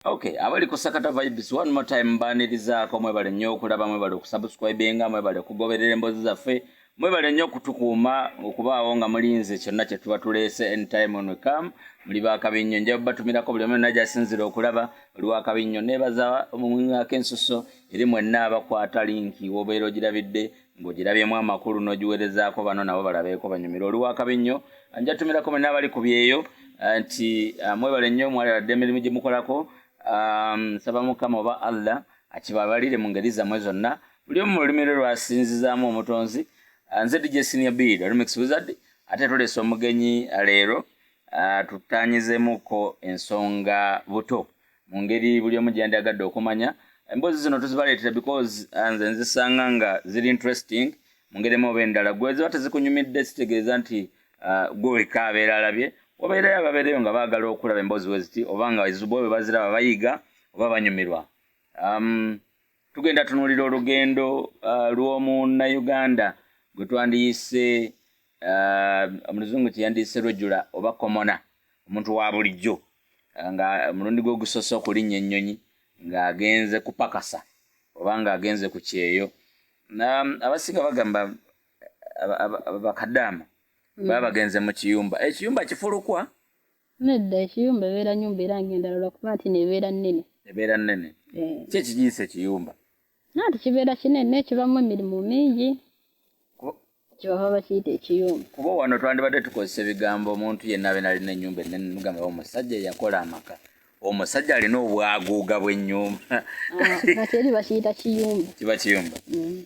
Okay, abali ku Sakata Vibes one more time mbanirizaako, mwebale nnyo okulaba, mwebale okusubscribinga, mwebale okugoberera emboozi zaffe, mwebale nnyo okutukuuma okubaawo nga mulinze kyonna kye tuba tuleese. Anytime when we come, muli bakabi nnyo. Nja batumirako buli omu yonna gy'asinzira okulaba, oli wakabi nnyo. Neebaza omumwako ensuso eri mwenna abakwata link w'obeera ogirabidde ng'ogirabyemu amakulu n'ogiwerezaako bano nabo balabeeko banyumire. Oli wakabi nnyo. Nja tumirako mwenna abali ku byeyo nti mwebale nnyo, mwalabadde emirimu gye mukolako. Nsaba Mukama oba Allah akibabalire mu ngeri zammwe zonna, buli omu mu lulimi lwe lwasinzizaamu omutonzi. Nze DJ Senior B the Remix Wizard, ate tuleese omugenyi leero tutanyizeemuko ensonga buto mu ngeri buli omu gyandyagadde okumanya. Emboozi zino tuzibaleetera because nze nzisanga nga ziri interesting mu ngeri emu oba endala. Gwe ziba tezikunyumidde kitegeeza nti gwe wekka abeera alabye, wabeerayo ababeereyo nga baagala okulaba emboozi we ziti, oba nga bo bwe baziraba bayiga oba banyumirwa. Tugenda tunuulira olugendo lw'omunnayuganda gwe twandiyise mu luzungu kyeyandiyise regular oba commoner, omuntu wa bulijjo nga omulundi gwe ogusoose okulinnya ennyonyi ng'agenze kupakasa oba ng'agenze ku kyeyo. Abasinga bagamba bakadaama baba bagenze mu kiyumba. Ekiyumba kifulukwa? Nedda, ekiyumba ebeera nyumba era ng'endala, lwakuba nti neebeera nnene. Ebeera nnene. Eh. Ki ekigiyisa ekiyumba? Nanti kibeera kinene, kibamu emirimu mingi, kyebava bakiyita ekiyumba. Kuba wano twandibadde tukozesa ebigambo omuntu yenna abeera alina ennyumba ennene, mugamba omusajja yakola amaka, omusajja alina obwaguuga bw'ennyumba. Ah, kati eri bakiyita kiyumba. Kiba kiyumba.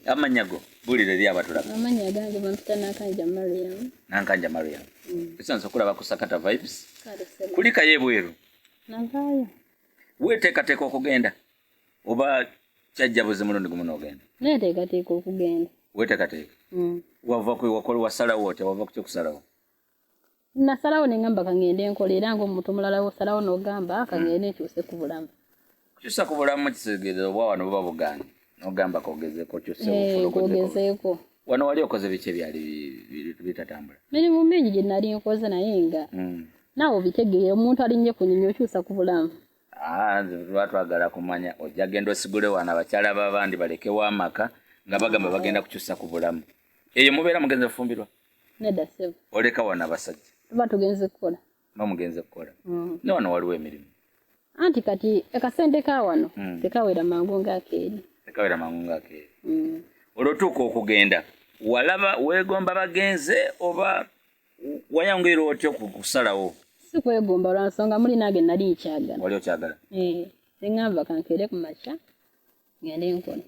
Amannya go buulira eri abatulaba. Amannya gange bampita Nankanja Mariam. Nankanja Mariam. Tusanze okulaba ku Sakata Vibes. Kale ssebo. Kulikayo ebweru. Navaayo. Weeteekateeka okugenda oba kyajja buzi mulundi gumu n'ogenda? Neeteekateeka okugenda. Weeteekateeka. Wava ku wakola, wasalawo otya? Wava ku kyokusalawo? Nasalawo ne ŋŋamba kangende nkola, era ng'omuntu omulala osalawo n'ogamba kangende nkyuse ku bulamu. Kukyusa ku bulamu kitegeeza obwa wano buba bugaanye n'ogamba kogezeeko okyuse. Eh, obufulo. Kwogezeeko. Wano wali okoze biki ebyali bitatambula? Mirimu mingi gye nali nkoze, naye nga naawe obitegeera, omuntu alinnye ku nnyonyi okyusa ku bulamu. Ah, nze tuba twagala kumanya ojja genda osigule wano abakyala b'abandi balekewo amaka nga bagamba bagenda kukyusa ku bulamu. Eyo mubeera mugenze kufumbirwa? Nedda ssebo. Oleka wano abasajja? Tuba tugenze kukola. Ba mugenze kukola. Ne wano waliwo emirimu. Anti kati akasente ka wano tekawera mangu ng'akeeri. Tekawera mangu ng'akeeri. Olwo otuuka okugenda, walaba weegomba bagenze oba wayanguyira otya okusalawo? Si kwegomba, lwa nsonga muli nange nali nkyagala. Wali okyagala. Eh, neŋŋamba kankeere ku makya ngende nkole.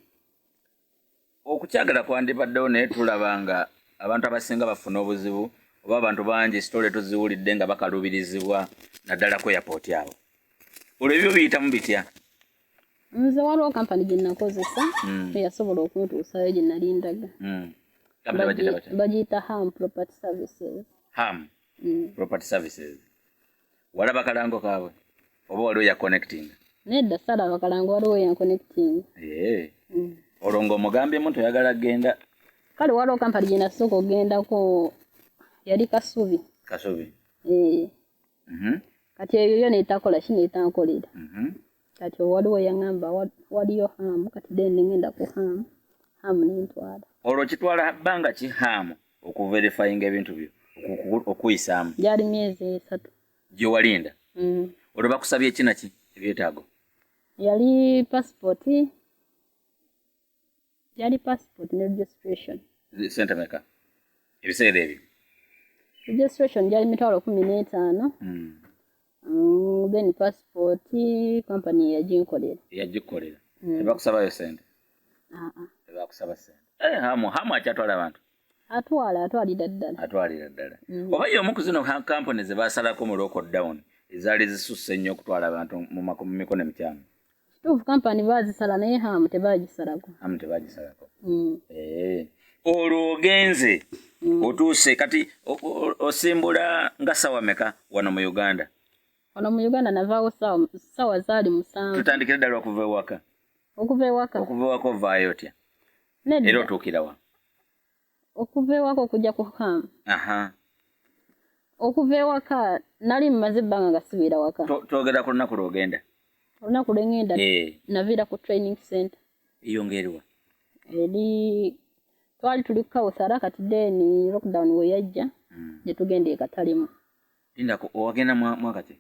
Okukyagala kwandibaddewo, naye tulaba nga abantu abasinga bafuna obuzibu, oba abantu bangi story tuziwulidde nga bakaluubirizibwa naddala ku airport awo. Olwo ebyo biyitamu bitya? Nze waliwo kampani gye nakozesa eyasobola okuntuusayo gye nali ndaga. Kampani bagiyita batya? Bagiyita Ham Property Services. Ham Property Services. Walaba kalango kaabwe oba waliwo ya connecting? Nedda, salaba kalango, waliwo yanconnecting. Olwo ng'omugambyemu nti oyagala genda? Kale waliwo kampani gye nasooka okugendako, yali Kasubi. Kasubi. Eh. Kati eyo yo neetakola ki, neetankolera. Kati waliwo yaŋŋamba waliyo Ham, kati then nengenda ku Ham, Ham nentwala. Olwo kitwala bbanga ki Ham okuverifyinga ebintu byo, okuyisaamu? Gyali myezi 3. Gye walinda? Mm. Olwo bakusabye ki naki ebyetaago? Yali passport, yali passport ne registration. Sente meka ebiseera ebyo? Registration gyali 150,000. Then passport company yaginkolera. Yagikolera. Tebakusabayo sente? Ah, ah. Tebakusaba sente. Eh, hamu hamu akyatwala abantu? Atwala, atwalira ddala. Atwalira ddala. Oba y'omu ku zino kampuni ze basalako mu lockdown ezaali zisusse ennyo okutwala abantu mu mikono emikyamu? Kituufu, kampani baazisala, naye Hamu tebagisalako. Hamu tebagisalako. Eh. Olwo ogenze, otuuse kati osimbula nga sawa meka wano mu Uganda? Wano mu Uganda navaawo sawa zaali 7. Tutandikire ddala okuva ewaka. Okuva ewaka? Okuva ewaka ovaayo otya? Nedda. Era otuukira wa? Okuva ewaka okujja ku Ham? Aha. Okuva ewaka nali mmaze ebbanga nga sibeera waka. Twogera ku lunaku lwogenda. Olunaku lwe ŋŋenda naviira ku training center. Eyo ng'eriwa? Eri twali tuli ku Kawuthara, kati then lockdown we yajja ne tugenda e Katalimu. Lindako, owagenda mwaka ki?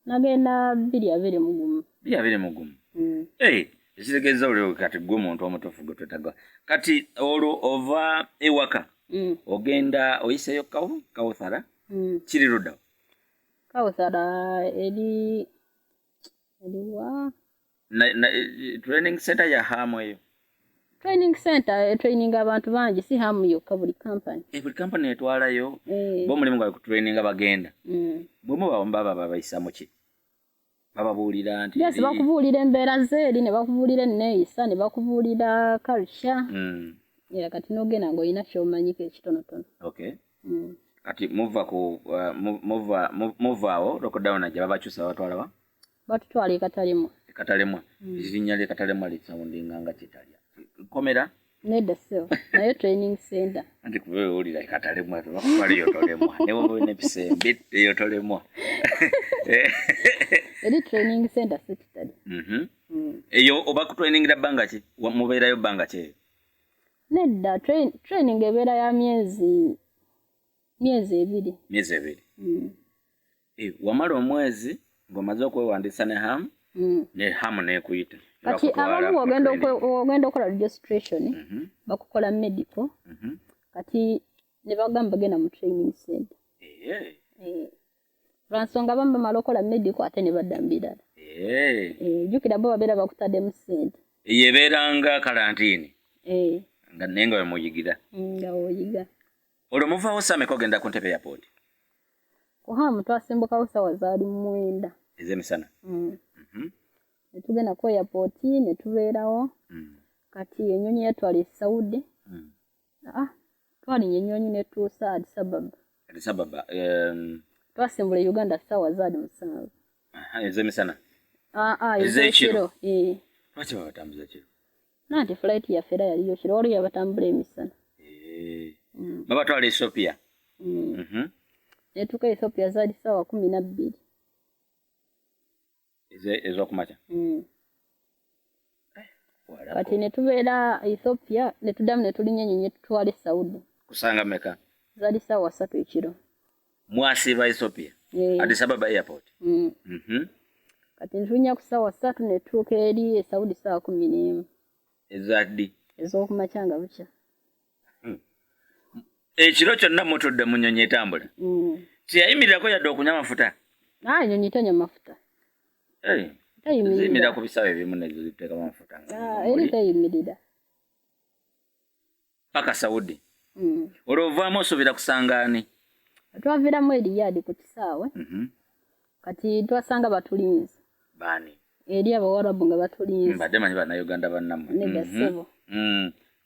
Nagenda 2021. 2021. Ekitegeeza olwo kati gwe muntu omutuufu gwe twetaaga. Kati olwo ova ewaka ogenda oyiseeyo Kawuthara kiri ludda? Kawuthara eri eriwa? Training center ya Hamu eyo. Training center training abantu bangi, si Hamu yokka, buli company. Buli company etwalayo bo omulimu gwabwe kutraininga bagenda. Bwe muba baba babayisa mu ki? Bababuulira nti yes, bakubuulira embeera zeeri, ne bakubuulira enneeyisa, ne bakubuulira culture. Yeah, kati n'ogenda ng'olina ky'omanyiko ekitonotono. Okay. Kati muva ku muvaawo lockdown ajja babakyusa babatwala wa? Batutwala e Katalemwa. E Katalemwa. Erinnya ly'e Katalemwa lisoundinga nga kitalya. Komera? Nedda ssebo, naye training center. Anti kuba owulira e Katalemwa tebakutwala eyo tolemwa. Ne bw'oba olina empisa embi eyo tolemwa. Eri training center si kitali. Eyo oba kutrainingira bbanga ki? Mubeerayo bbanga ki eyo? Nedda, training ebeera ya myezi 2. Myezi 2. Wamala omwezi ng'omaze okwewandiisa ne Hamu, ne Hamu n'ekuyita. Kati abamu ogenda okukola registration, bakukola medical, kati ne bagamba genda mu training center. Lwa nsonga abamu bamala okukola medical ate ne badda mu birala. Jjukira bo babeera bakutaddemu ssente. Eyo ebeera nga kalantiini. Nga naye nga we muyigira. Nga weoyiga. Olwo muvaawo ssaawa ogenda ku Ntebe airport? Ku Hamu twasimbukawo ssaawa zaali 9. Ez'emisana? Ne tugenda ku airport ne tubeerawo. Kati ennyonyi yatwala e Saudi. Twalinnya ennyonyi ne tuusa Addis Ababa. Addis Ababa. Twasimbula e Uganda ssaawa zaali 7. Ez'emisana? Ez'ekiro. Lwaki babatambuza kiro? Nanti flight yaffe era yaliyo kiro, waliwo yabatambula emisana. Babatwala Ethiopia? Ne tuuka Ethiopia zaali ssaawa 12. Ez'okumakya? Kati ne tubeera Ethiopia ne tuddamu ne tulinnya ennyonyi tutwala e Saudi. Kusanga mmeka? Zaali ssaawa 3 ekiro. Mwasiiba Ethiopia? Addis Ababa airport? Kati ne tulinnya ku ssaawa 3 ne tutuuka eri e Saudi ssaawa 11. Eza ddi? Ez'okumakya nga bukya. Ekiro kyonna mutudde mu nnyonyi etambula? Teyayimirirako yadde okunywa amafuta? Ennyonyi tanywa mafuta. Ziyimirira ku bisaawe ebimu ne ziteekamu amafuta. Eri teyimirira. Paka Saudi. Olwo ovaamu osuubira kusanga ani? Twaviiramu e Riyadh ku kisaawe. Kati twasanga batulinze. Baani? Eri Abawarabu nga batulinze. Mbadde manyi Bannayuganda bannammwe. Nedda ssebo.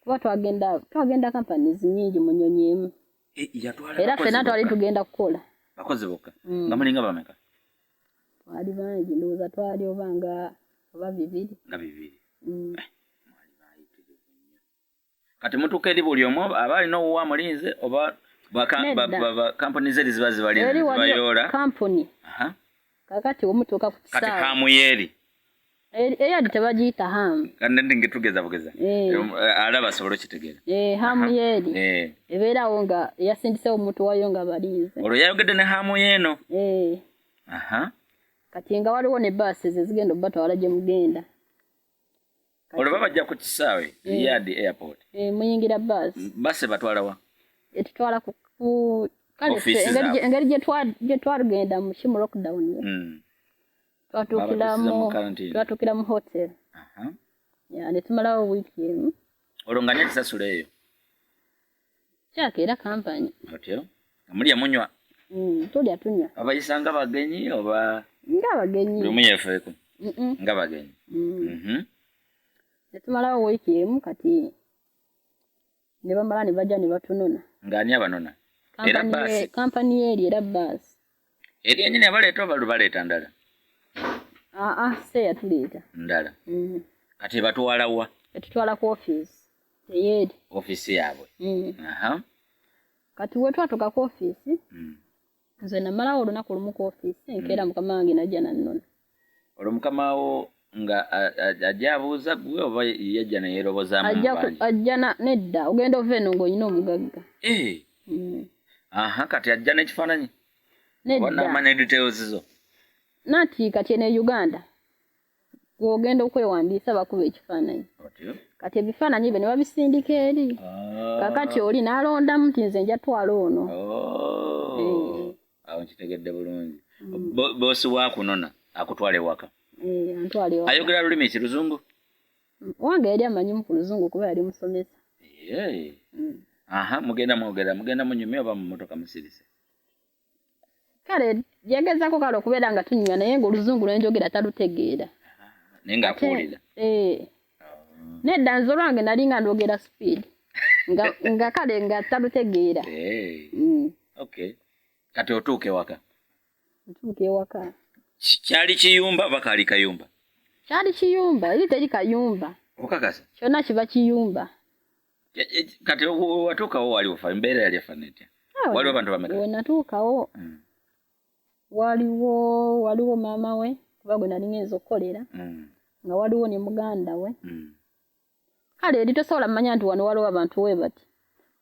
Kuba twagenda companies nnyingi mu nnyonyi emu. Era ffenna twali tugenda kukola. Bakozi bokka? Nga mulinga bameka? Twali bangi, ndowooza twali oba nga oba 2. Nga 2. Mwali bayitirivu nnyo. Kati mutuuka eri buli omu aba alina owuwe amulinze oba kampuni ze ziba zibalinze zibayoola? Kampuni. Kakati omutuuka ku kisaawe. Kati Hamu yeeri? Eyadi tebagiyita Hamu. Kandi nge tugeza bugeza. Alaba asobola okitegeera. Hamu yeeri. Ebeerawo nga yasindisewo omuntu waayo nga balinze. Olwo yayogedde ne Hamu yeeno? Kati nga waliwo ne baasi ezigenda okubatwala gye mugenda. Olwo babajja ku kisaawe Riyadh airport. Muyingira baasi. Baasi batwala wa? Etutwala ku kale engeri gye twagenda mu kimu lockdown. Twatuukira mu hotel. Ne tumalawo wiiki emu. Olwo nga n'ekisasula eyo? Kyaka era kampani. Otyo? Nga mulya munywa? Tulya tunywa. Abayisa nga bagenyi oba? Nga bagenyi. Buli omu yeefeeko? Nga bagenyi. Ne tumalawo wiiki emu kati ne bamala ne bajja ne batunona. Ng'ani abanona? Era baasi? Kampani yeeri era baasi. Eri yennyini abaleeta oba lubaleeta ndala? Se yatuleeta. Ndala. Kati batwala wa? Etutwala ku ofiisi. Eyeeri. Ofiisi yaabwe. Kati we twatuuka ku ofiisi, nze namalawo olunaku lumu ku ofiisi, enkeera mukama wange n'ajja n'annona. Olwo mukama wo nga ajja abuuza gwe oba yajja neyerobozaamu? Ajja nedda, ogenda ova eno ng'olina omugagga. Eh. Aha, kati ajja n'ekifaananyi oba n'amanya details zo? Nanti kati eno e Uganda gw'ogenda okwewandiisa bakuba ekifaananyi, kati ebifaananyi ebyo ne babisindika eri. Ah. Kakati oli n'alondamu nti nze nja twala ono. Oh. Eh. Awo nkitegedde bulungi. Boosi wakunona akutwala ewaka? Eh, antwala ewaka. Ayogera lulimi ki, luzungu? Wange yali amanyimu ku luzungu kuba yali musomesa. Eh. Aha, mugenda mwogera, mugenda munyumya oba mu mmotoka musirise? Kale yagezaako kale okubeera nga tunyumya, naye ng'oluzungu lwenjogera talutegeera. Naye ng'akuwulira? Eh. Nedda, nze olwange nali nga ndwogera speed nga kale nga talutegeera. Eh. Okay, kati otuuka ewaka? Ntuuka ewaka. Kyali kiyumba oba kaali kayumba? Kyali kiyumba, eri teri kayumba. Okakasa? Kyonna kiba kiyumba. Kati watuukawo wali ofa, embeera yali efaanana etya? Waliwo abantu bameka? We natuukawo, waliwo maama we, kuba gwe nali ngenza okukolera, nga waliwo ne muganda we. Kale eri tosobola mmanya nti wano waliwo abantu we bati,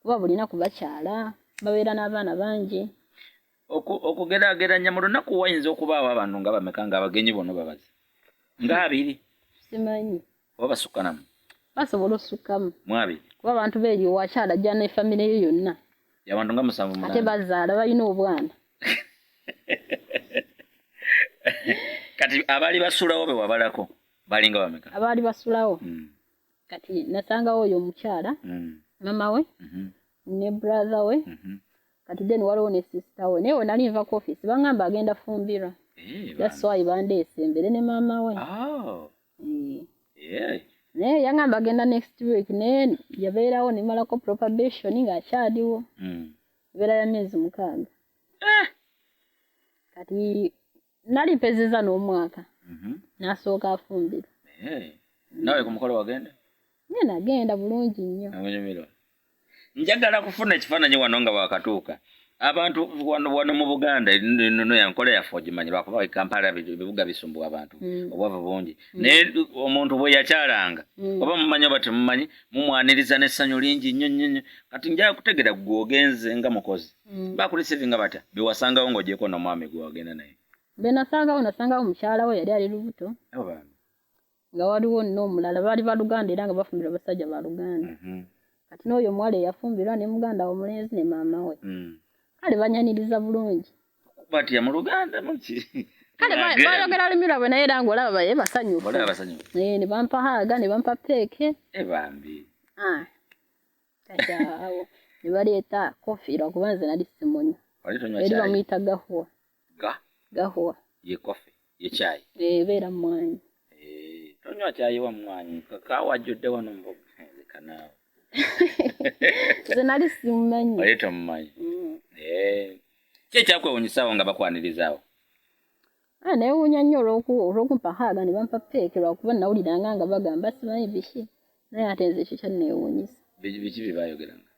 kuba bulinaku bakyala babeera n'abaana bangi. Okugeraageranya mu lunaku wayinza okubaawo abantu nga bameka nga abagenyi bonna babaze? Nga 20? Simanyi. Oba basukkanamu? Basobola osukkamu. Mu 20? Kuba abantu beeri wakyala ajja ne famire ye yonna. Abantu nga 7 Ate 8. bazaala, balina obwana. Kati abaali basulawo be wabalako balinga bameka? Abaali basulawo, kati nasangawo oyo omukyala, mama we, ne brother we. Kati then waliwo ne sister we, naye we nali nva ku office bangamba agenda fumbirwa. Eh, That's why bandeese mbere ne maama we. Oh. Eh. Yeah. Naye yangamba agenda next week, naye yabeerawo nemalako probation ng'akyaliwo. Ebeera ya myezi 6. Eh. Kati nali mpezeza n'omwaka, n'asooka afumbirwa. Eh. Nawe ku mukolo wagenda? Naye nagenda bulungi nnyo. Onyumirwa. Njagala kufuna ekifaananyi wano nga wakatuuka. Abantu wano mu Buganda nnono ya nkola yaffe ogimanyi, lwakuba e Kampala ebibuga bisumbuwa abantu, obwavu bungi. Naye omuntu bwe yakyalanga, oba mumanyi oba temumanyi, mumwaniriza n'essanyu lingi nnyo nnyo nnyo. Kati njagala kutegeera gwe ogenze nga mukozi. Bakureceiving batya? Be wasangawo ng'ogyeko n'omwami gwe wagenda naye. Be nasangawo, nasangawo mukyala we yali ali lubuto. Abo bambi. Nga waliwo n'omulala, baali baluganda era nga bafumbirwa basajja ba Luganda. Kati n'oyo omuwala eyafumbirwa ne muganda we omulenzi ne maama we. Kale banyaniriza bulungi. Batya mu Luganda muki? Kale bayogera lulimi lwabwe, naye era ng'olaba baye basanyufu. Olaba basanyufu. Eh, ne bampa hug, ne bampa peck. Eh, bambi. Ah. Kati awo ne baleeta coffee, lwakuba nze nali simunywa. Wali tonywa Eri kyayi? bamuyita gahuwa. Ga? Gahuwa. Ye coffee, ye kyayi. Eh, ebeera mmwanyi. Eh, tonywa kyayi wa mmwanyi, kakaawa ajjudde wano mu leka naawe. Nze nali simumanyi. Wali tomumanyi. Eh. Ki ekyakwewuunyisaawo nga bakwaniriza awo? Ah, neewuunya nnyo olw'okumpa hug ne bampa peck, lwakuba nawuliranga nga bagamba simanyi biki, naye ate nze ekyo kyanneewuunyisa. Biki bye baayogeranga?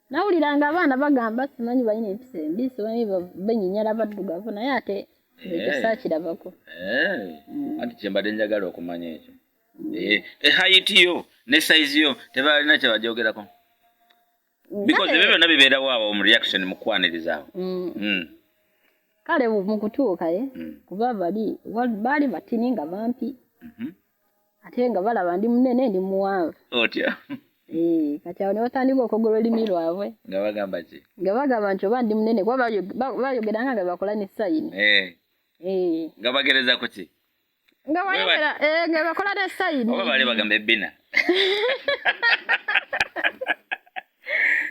Nawuliranga abaana bagamba simanyi balina empisa embi, simanyi benyinyala baddugavu, naye ate nze ekyo Eh. saakirabako. Eh. Anti kye mbadde njagala okumanya ekyo. Eh, height yo ne size yo tebalina kye bajogerako? Because ebyo byonna bibeerawo awo mu reaction mu kwaniriza awo. Kale mu kutuuka ye, kuba bali baali batini nga bampi, ate nga balaba ndi munene, ndi muwanvu. Otya? Eh, kati awo ne batandika okwogera olulimi lwabwe. Nga bagamba ki? Nga bagamba nti oba ndi munene, kuba bayogeranga nga bakola ne sign. Eh. Eh. Nga bagereza ku ki? Nga bayogera, nga bakola ne sign. Oba baali bagamba ebbina?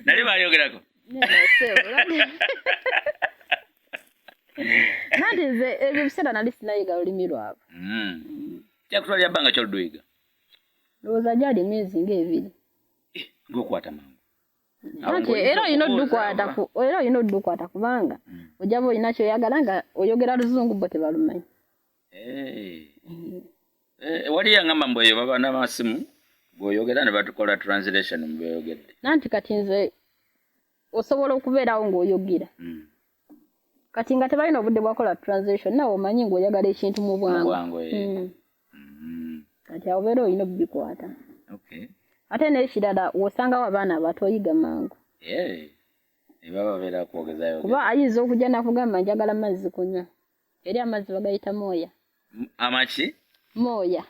Nali bayogerako? Nedda, ssebo. Nanti nze ebyo biseera nali sinayiga lulimi lwabwe. Kyakutwalira bbanga ki oluduyiga? Ndowooza gyali emyezi ng'ebiri. Eh, ng'okwata mangu. Anti era olina oddukwata era olina oddukwata kubanga ojja ba olina ky'oyagala nga oyogera luzungu bo tebalumanyi. Eh. Eh, wali yangamba mbu eyo baba n'amasimu bw'oyogera ne batukola translation mu by'oyogedde. Nanti kati nze osobola okubeerawo ng'oyogera. Kati nga tebalina obudde bwakola translation, nawe omanyi ng'oyagala ekintu mu bwangu. Bwangu. Kati awo obeera olina obikwata. Ate n'ekirala, w'osangawo abaana abato oyiga mangu. Baba babeera kwogezayo. Kuba ayinza okujja nakugamba, "Njagala mazzi kunywa." Eri amazzi bagayita moya. Amaki? Moya.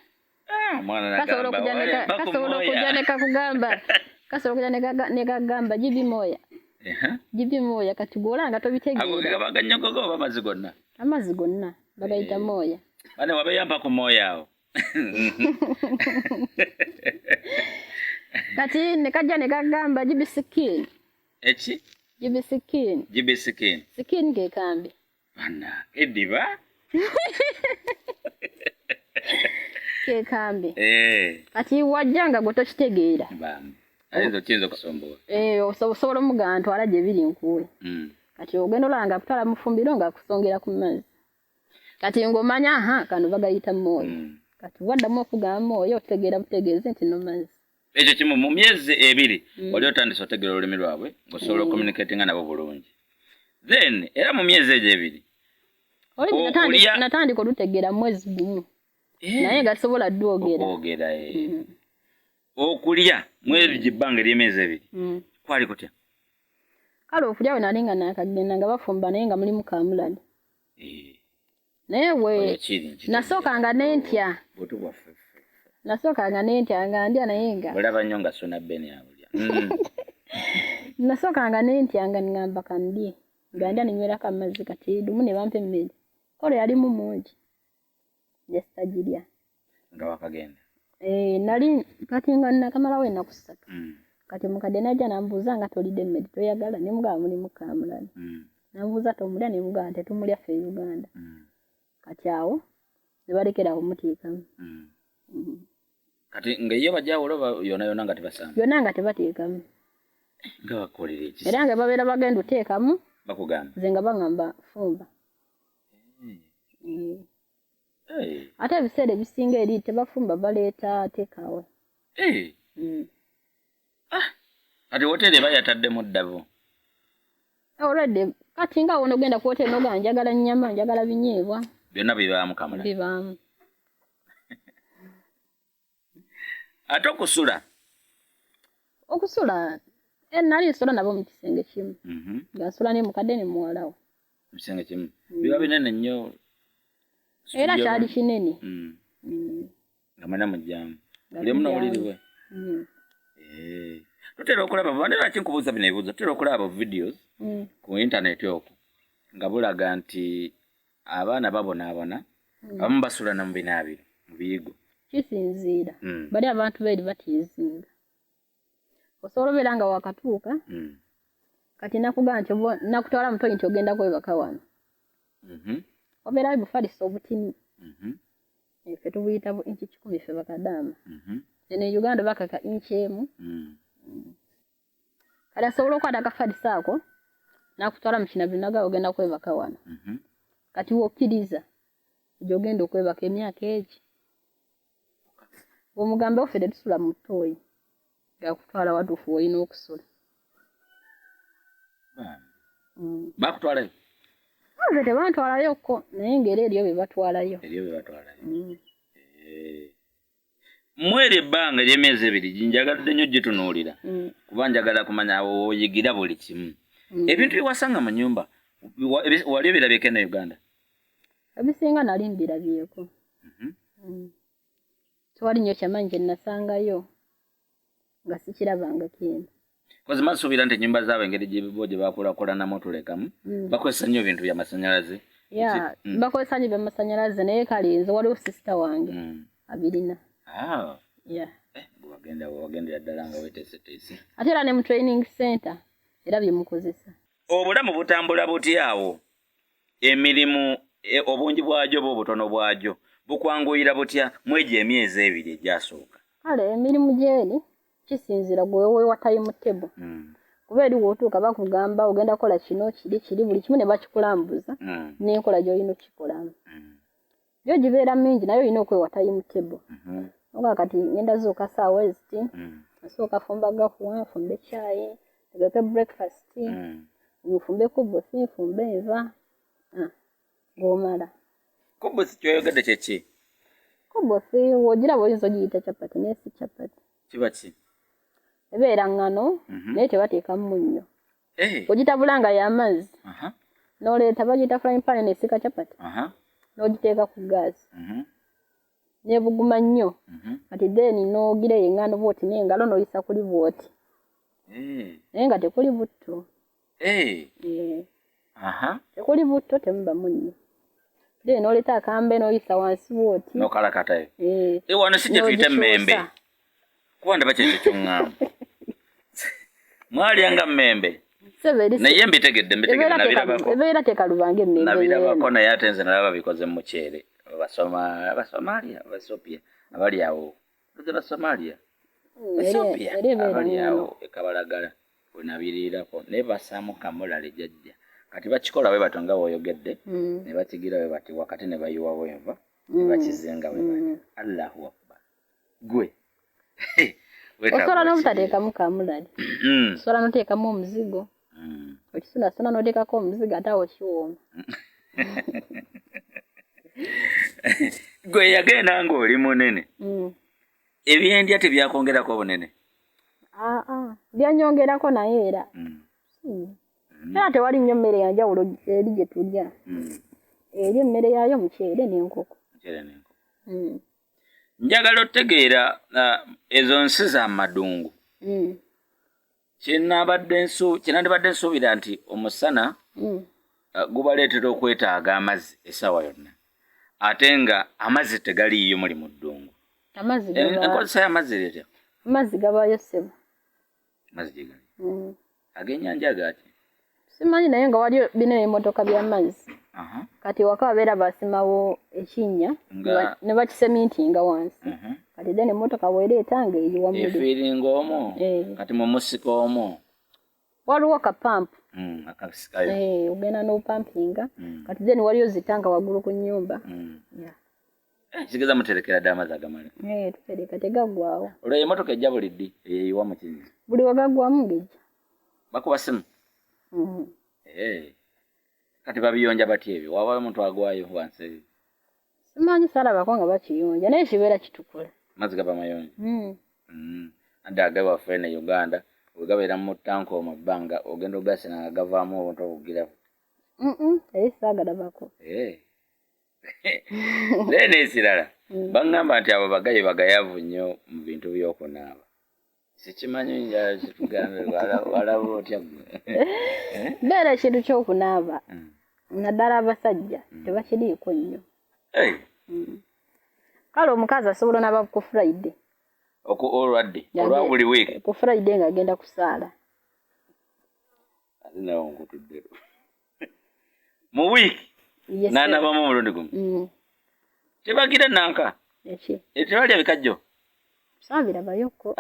Ah, mwana Kasobola nagamba, okujja "Wale, mpa ku kasobola moya." okujja nekakugamba, kasobola okujja nekagamba, "Jibi moya." "Jibi moya." Kati gwolanga Ago tobitegeera. Gaba ganyogoga oba amazzi gonna? Amazzi gonna bagayita moya. Bane wabeeyo mpa ku moya awo. Kati nekajja nekagamba, "Jibi sikin." Eki? "Jibi sikin." Jibi sikin. Sikin kekambe. Bana ediba. Kekambe. Kati wajja nga gwe tokitegeera. Bambi ayinza okiyinza okusombowa. Eh, osobola omugamba, "Ntwala gye biri nkuwe." Kati ogenda olaba nga akutwala mu ffumbiro nga akusongera ku mazzi. Kati ng'omanya, aha, kano bagayita moya. Kati waddamu okugamba moya, otegeera butegeezi nti no mazzi. Ekyo kimu mu myezi 2 wali otandise otegeera olulimi lwabwe, ng'osobola ocommunicatinga nabo bulungi. Then era mu myezi egyo 2 Olulimi Okulya- natandika olutegeera mwezi 1, naye nga sobola dwogera. Okwogera, eh. Okulya mwezi ebbanga ery'emyezi 2 kwali kutya? Kale okulya, we nali nga nakagenda nga bafumba, naye nga mulimu kamulali. Naye we Oyo kiri nkitegeera. Nasookanga nentya. Butu bwaffe ffe. Nasookanga nentya nga ndya, naye nga Olaba nnyo nga Suna Ben abulya. Nasookanga nentya nga ŋŋamba kandye, nga ndya nenywerako amazzi. Kati lumu ne bampa emmere, kolo yalimu mungi, nesitagirya. Nga wakagenda? Eh, nali kati nga nakamalawo ennaku 3. Kati mukadde najja nambuuza, "Nga tolidde emmere, toyagala?" Ne mugamba, "Mulimu kamulali." Nambuuza, "Tomulya?" Ne mugamba, "Tetumulya ffe e Uganda." Kati awo ne balekera awo muteekamu. Kati nga yo bajawulo oba yona yona nga tebasamba? Byonna nga tebateekamu. Nga bakolera ekisa. Era nga babeera bagenda oteekamu, Bakugamba? nze nga baŋŋamba, "Fumba." Ate ebiseera ebisinga eri tebafumba, baleeta takeaway. Kati woteri eba yataddemu ddabu? Already kati nga wona ogenda ku woteri nogaa, "Njagala nnyama, njagala binyeebwa." Byonna bibaamu kamula? Bibaamu. Ate okusula? Okusula, nali nsula nabo mu kisenge kimu, nga nsula ne mukadde ne muwala we. Mu kisenge kimu. Biba binene nnyo? Era Studio kyali room? kinene. Nga mwena mujjamu? Nga Buli omu tujjamu. n'obuliri bwe? Eh. Tutera okulaba, bane lwaki nkubuuza bino ebibuuzo, tutera okulaba videos ku internet okwo nga bulaga nti abaana babonaabona, abamu basula na mu binaabiro, mu biyigo. Kisinziira. Bali abantu beeri batiizinga, osobola obeera nga wakatuuka, kati nakugamba nti nakutwala mutoyi nti ogenda kwebaka wano, obeerayo bufaliso obutini. Ffe tubuyita bu inchi 100, ffe bakadaama. Eno e Uganda bakaka inchi 1. Kati asobola okukwata akafaliso ako nakutwala mu kinabiro nagaba, "Ogenda kwebaka wano." Kati wokkiriza gyogenda okwebaka emyaka egi, bw'omugambe, "Offe tetusula mu ttooyi," ngakutwala watuufu woolina okusula. Bambi. Bakutwalayo? Nze tebantwalayokko, naye ng'era eriyo bye batwalayo. Eriyo bye batwalayo. Eh. Mweri ebbanga ery'emyezi 2 njagadde nnyo gitunuulira, kuba njagala kumanya awo oyigira buli kimu. Ebintu byewasanga mu nnyumba wali obirabyeko eno Uganda? Ebisinga nali mbirabyeko. Tewali nnyo kyamaanyi kye nasangayo nga sikirabangako eno. Kozima nsuubira nti ennyumba zaabwe, engeri gye bo gye bakulakulanamu tulekamu, bakozesa nnyo ebintu byamasannyalaze. Ya, bakozesa nnyo ebyamasanyalaze, naye kale nze waliwo sister wange abirina. Ah, ya. Eh, gwe wagenda wagendera ddala nga weteeseteese. Ate era ne mu training center era byemukozesa. Obulamu butambula butya awo? Emirimu obungi bwagyo oba obutono bwagyo bukwanguyira butya mu egyo emyezi 2 egyasooka? Kale emirimu gyeri kisinziira gwe weewa time table, kuba eri wootuuka bakugamba ogenda kukola kino, kiri, kiri, buli kimu ne bakikulambuza n'enkola gy'olina okukikolamu. Yo gibeera mingi, naye olina okwewa time table. Oga kati ngenda zuuka saawa eziti, nsooka fumba gakuwa, nfumbe caayi, ntegeke breakfast, nfumbe kubusi, nfumbe enva. Ng'omala. Kubusi kyoyogedde kyeki? Kubusi wogiraba oyinza ogiyita capati naye si capati. Kiba ki? Ebeera ŋŋano naye tebateekamu munnyo. Ogitabula nga y'amazzi. N'oleeta bagiyita frying pan nesika capati. N'ogiteeka ku gaasi. Nebuguma nnyo. Kati then n'ogira eyo eŋŋano bw'oti n'engalo n'oyisa kuli bw'oti. Naye nga tekuli butto. Tekuli butto, temuba munnyo. Then n'oleeta akambe n'oyisa wansi bw'oti. N'okalakatayo. Wano si kye tuyita emmembe. Kuba ndaba kyekyo ky'oŋŋamba. Mwalyanga mmembe. Naye mbitegedde nabirabako. Ebeera tekalubanga emmembe. Nabirabako naye ate nze nalaba bikoze mu muceere. Abasomalia, Abaethiopia abali awo. Basomalia. Ethiopia abali awo e Kabalagala we nabiriirako naye bassaamu kamulali jjajja. Kati bakikola bwe batyo nga bw'oyogedde ne bakigira bwe bati wakati ne bayiwawo enva ne bakizinga bwe bati. Allahu Akbar. Gwe. Osobola n'obutateekamu kamulali. Osobola n'oteekamu omuzigo. Okisunasuna n'oteekako omuzigo ate awo kiwooma. Gwe yagenda ng'oli munene. Ebyendya tebyakwongerako obunene? Byanyongerako naye era. Era tewali nnyo mmere ya njawulo eri gye tulya. Eri emmere yaayo muceere n'enkoko. Muceere n'enkoko. Njagala otegeera ezo nsi za madungu. Kyenandibadde nsuubira nti omusana gubaleetera okwetaaga amazzi essaawa yonna. Ate nga amazzi tegaliiyo muli mu ddungu. Enkozesa y'amazzi ereetera? Amazzi gabaayo ssebo. Amazzi gye gali? Ag'ennyanja gaaki? Simanyi naye nga waliyo bino ebimotoka by'amazzi. Kati waka babeera basimawo ekinnya ne bakisemintinga wansi. Kati then emmotoka bw'ereeta ng'eyiwa muli. Efiiringa omwo? Kati mu musika omwo? Waliwo kapampu. Akasikayo. Ogenda n'opampinga. Kati then waliyo zitanka waggulu ku nnyumba. Kitegeeza muterekera dda amazzi agamala? Tutereka tegaggwaawo. Olwo emmotoka ejja buli ddi eyeeyiwa mu kinnya? Buli we gaggwamu ng'ejja. Bakuba ssimu? Kati babiyonja batya ebyo? Wabayo omuntu agwayo wansi? Simanyi saalabako nga bakiyonja naye kibeera kitukula. Amazzi gaba mayonjo? Adde agawaffe eno e Uganda bwe gabeera mu ttanka omwo ebbanga ogenda ogasena nga gavaamu obuntu obugira. Eri saagalabako. Naye n'ekirala baŋŋamba nti abo bagayi bagayavu nnyo mu bintu by'okunaaba. Sikimanyi njala kitugambe walaba otya ggwe? Beera ekintu ky'okunaaba naddala abasajja tebakiriiko nnyo. Kale omukazi asobola onaaba ku Friday. Olwadde olwa buli wiiki? Ku Friday ng'agenda kusaala. Ate nawe nkutudde. Mu wiiki n'anaabamu omulundi gumu? Tebagira nanka? Eki? Tebalya bikajjo? Saabirabayokko.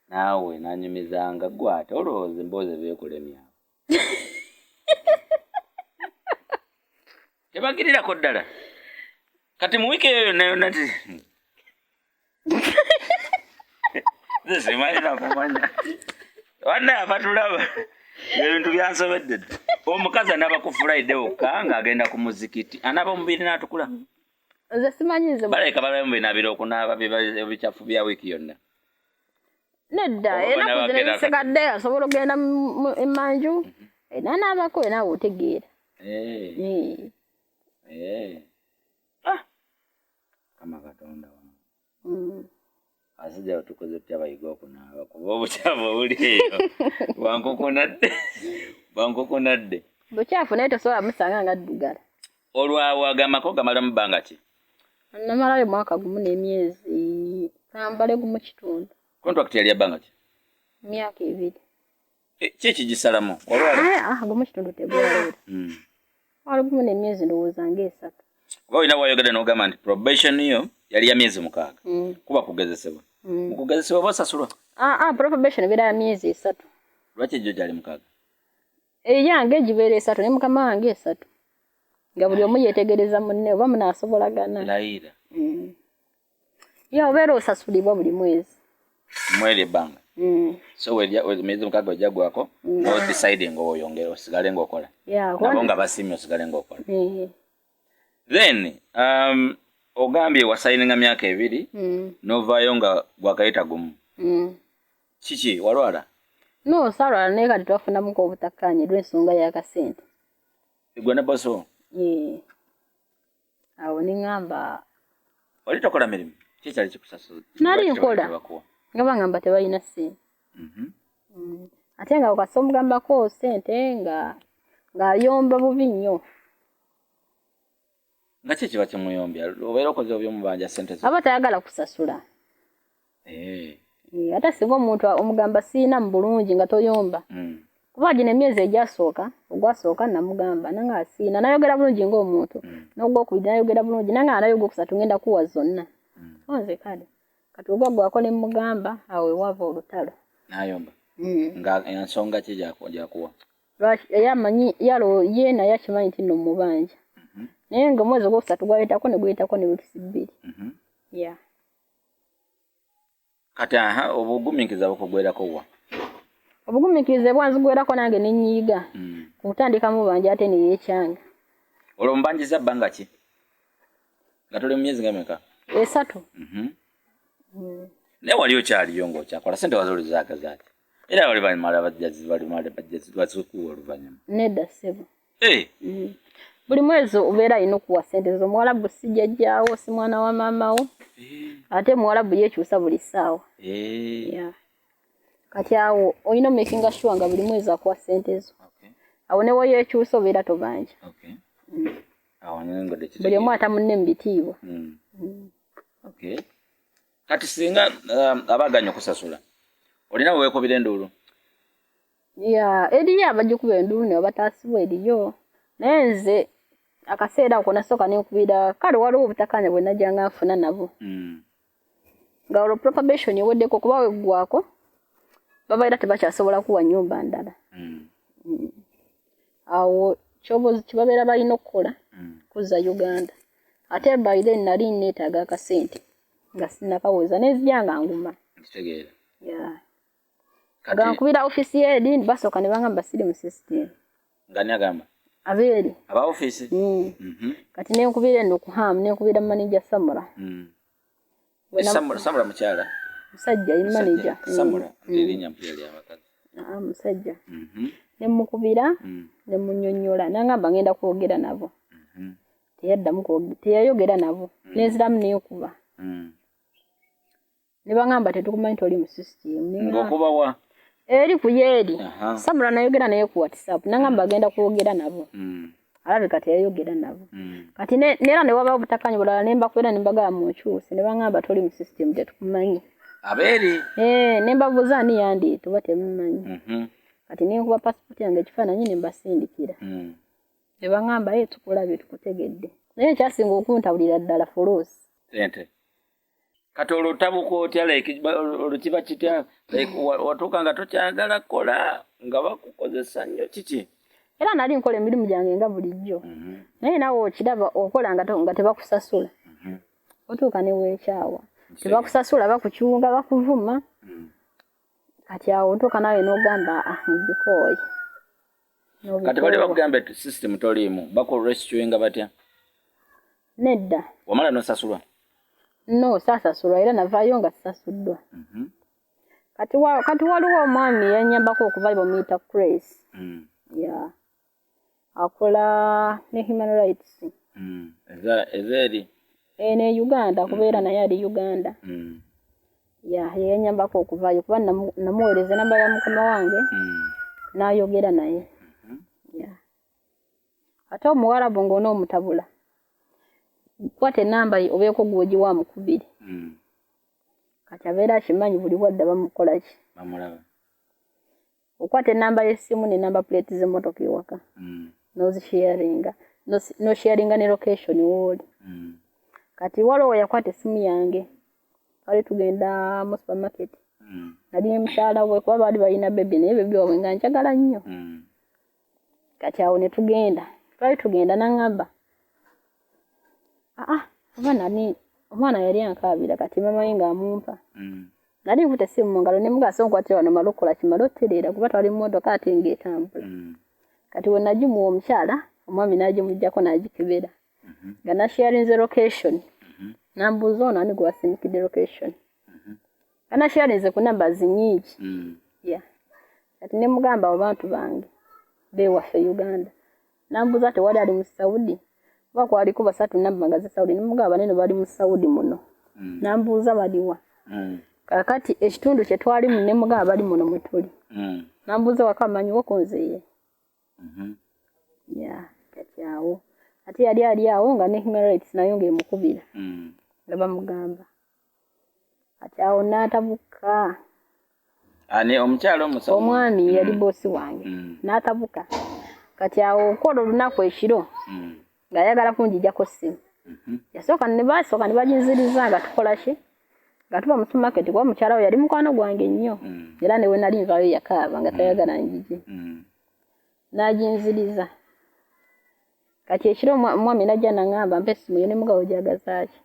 Naawe nanyumizanga ggwe ate olowooza emboozi ebeekulemya. Tebagirirako ddala. Kati mu wiiki eyo yonna yonna ti nze simanyi nakumanya. Bannaye abatulaba ebintu byansobedde dda. Omukazi anaaba ku Friday wokka ng'agenda ku muzikiti anaaba omubiri n'atukula. Nze simanyi nze. Balabika balabe mu binaabira okunaaba ebikyafu bya wiiki yonna. Nedda, ennaku zino ezisigadde asobola okugenda emmanju n'anaabako naawe otegeera. Mukama Katonda wange. Abasajja batukoze tutya bayiga okunaaba kuba obukyafu obuli eyo bwankokonadde bwankokonadde. Bukyafu naye tosobola musanga nga addugala. Olwawo agamako gamalamu bbanga ki? Namalayo mwaka gumu n'emyezi kambale gumu kitundu. Contract yali ya bbanga ki? Myaka 2. Ki ekigisalamu? Gumu kitundu tegwawera. Wali gumu n'emyezi ndowooza ng'esatu. Kuba olina wayogedde n'ogamba nti probation yo yali ya myezi 6. Kuba kugezesebwa. Mu kugezesebwa oba osasulwa? Probation ebeera ya myezi 3. Lwaki egyo gyali 6? Eyange gibeera 3 ne mukama wange 3. Nga buli omu yeetegereza munne oba munaasobolagana. Layira. Ya obeera osasulibwa buli mwezi. Mweri ebbanga. So emyezi 6 wejjagwako no deciding oyongere osigale ng'okola. Nabo nga basiimye osigale ng'okola. Then ogambye wasayininga myaka 2 novaayo nga gwakayita gumu. Kiki walwala? No, saalwala, naye kati twafunamuko obutakkaanya olw'ensonga y'akasente. Gwe ne boss wo? Awo ne ŋŋamba Oli tokola mirimu? Ki kyali kikusasuza? Nali nkola. Nga bangamba tebalina ssente. Ate nga okasa omugambako ssente nga ng'ayomba bubi nnyo. Nga ki kiba kimuyombya? Obeera okoze obyomubanja ssente zo? Aba tayagala kusasula. Ate singa omuntu omugamba siina mu bulungi nga toyomba. Kuba gino emyezi egyasooka, ogwasooka namugamba nange asiina, nayogera bulungi ng'omuntu. N'ogwokubiri nayogera bulungi, nange naye ogwokusatu ngenda kuwa zonna. Nze kale kati ogwaggwako ne mmugamba, awo wewaava olutalo. N'ayomba? Nga ensonga ki gy'akuwa? Lwaki yamanyi yalo ye naye akimanyi nti nno mubanja. Naye ng'omwezi ogwokusatu gwayitako ne guyitako ne weeks 2. Yeah. Kati aha obugumiikiriza bukugwerako wa? Obugumiikiriza bwanzigwerako nange ne nnyiiga. Kutandika mubanja ate ne yeekyanga. Olwo omubanjiza bbanga ki? Nga tuli mu myezi nga emeka? 3. Naye wali okyaliyo ng'okyakola ssente waziwulizaako zaaki? Era wali balimala bajjazi, balimala bajjazi, bazikuwa oluvannyuma. Nedda ssebo. Buli mwezi obeera alina okuwa ssente zo. Omuwalabu si jjajjaawo, si mwana wa maama wo. Ate muwalabu yeekyusa buli ssaawa. Yeah. Kati awo olina omakinga sure nga buli mwezi akuwa ssente zo. Awo ne weyeekyusa obeera tobanja. Buli omu ata munne mu bitiibwa. Kati singa abaganya okusasula, olina we weekubira enduulu? Yeah, eriyo abagikuba enduulu ne bataasibwa eriyo. Naye nze akaseera ako nasooka ne nkubira, kale waliwo obutakkaanya bwe najjanga nfuna nabo. Nga olwo probation eweddeko kuba weggwako, babeera tebakyasobola kuwa nnyumba ndala. Awo kye babeera balina okukola kuzza Uganda. Ate by then nali neetaaga akasente nga sinnakaweza ne nzija nga nguma. Nkitegeera. Yeah. Nga nkubira ofiisi y'eri basooka ne bangamba siri mu system. Nga ani agamba? Abeeri. Aba ofiisi? Kati ne nkubira eno ku Ham, ne nkubira manager Samura. Samura mukyala? Musajja, ye manager. Samura, erinnya mpulira lya bakazi. Musajja. Ne mmukubira, ne munnyonnyola, n'angamba ngenda kwogera nabo. Teyaddamu teyayogera nabo. Nenziramu ne nkuba. Ne bangamba tetukumanyi toli mu system. Ng'okuba wa? Eri ku yeeri. Samura nayogera naye ku WhatsApp, n'angamba agenda kwogera nabo. Alabika teyayogera nabo. Kati neera ne wabawo obutakkaanya bulala ne mbakwera ne mbagamba munkyuse, ne bangamba toli mu system tetukumanyi. Abeeri? Ne mbabuuza ani yandeeta oba temumanyi. Kati ne nkuba passport yange ekifaananyi ne mbasindikira. Ne bangamba ye tukulabye tukutegedde. Naye ekyasinga okuntabulira ddala fuluusi. Ssente. Kati olwo otabuka otya, like olwo kiba kitya, like watuuka nga tokyagala kukola nga bakukozesa nnyo kiki? Era nali nkola emirimu gyange nga bulijjo. Naye naawe okiraba okola nga tebakusasula. Otuuka ne weekyawa. Tebakusasula, bakukyunga, bakuvuma. Kati awo otuuka naawe n'ogamba mbikooye. Kati bali bakugamba nti system toliimu, bakurescuinga batya? Nedda. Wamala n'osasulwa? No, saasasulwa era navaayo nga sisasuddwa. Kati waliwo omwami yannyambako okuva bamuyita Grace. Yeah. Akola ne human rights. Ezeeri? Ne Uganda, kubeera naye ali Uganda. Yeah, ye yannyambako okuvaayo kuba namuweereza enamba ya mukama wange n'ayogera naye. Yeah. Ate omuwarabu ng'onoomutabula, kwata enamba ye obeeko gw'ogiwa amukubire. Kati abeera akimanyi buli bwadda bamukola ki. Bamulaba. Okwata enamba y'essimu ne number plate z'emmotoka ewaka. N'ozisharinga. N'osharinga ne location w'oli. Kati waliwo we yakwata essimu yange. Twali tugenda mu supermarket. Nali ne mukyala we kuba baali balina baby naye baby waabwe nga njagala nnyo. Kati awo ne tugenda. Twali tugenda n'aŋŋamba, oba nani omwana yali ankaabira kati maama we ng'amumpa. Nali nkutte essimu mu ngalo ne mugamba sooka nkwatire wano mmale okukola ki, mmale otereera kuba twali mu mmotoka ate ng'etambula. Kati we nagimuwa omukyala, omwami n'agimuggyako n'agikebera. Nga nasharinze location. N'ambuuza ono ani gwe wasindikidde location. Nga nasharinze ku numbers nnyingi. Yeah. Kati ne mugamba abo bantu bange beewaffe Uganda. N'ambuuza tewali ali mu Saudi kuba kwaliko basatu namba nga ze Saudi. Ne mugamba banene bali mu Saudi muno. N'ambuuza baliwa. Kaakati ekitundu kye twalimu ne mugamba bali muno mwe tuli. N'ambuuza waka amanyiwo ko nze ye. Yeah, kati awo. Ate yali ali awo nga ne human rights nayo ng'emukubira. Nga bamugamba. Kati awo n'atabuka. Ani omukyala omusawo? Omwami yali boosi wange. N'atabuka. Kati awo okukola olunaku ekiro ng'ayagala kunjijako ssimu. Yasooka ne basooka ne baginziriza nga tukola ki? Nga tuba mu supermarket kuba mukyala we yali mukwano gwange nnyo. Era ne we nali nvaayo yakaaba nga tayagala njije. N'aginziriza. Kati ekiro omwami n'ajja n'aŋŋamba mpa essimu yo ne mugamba ogyagaza ki?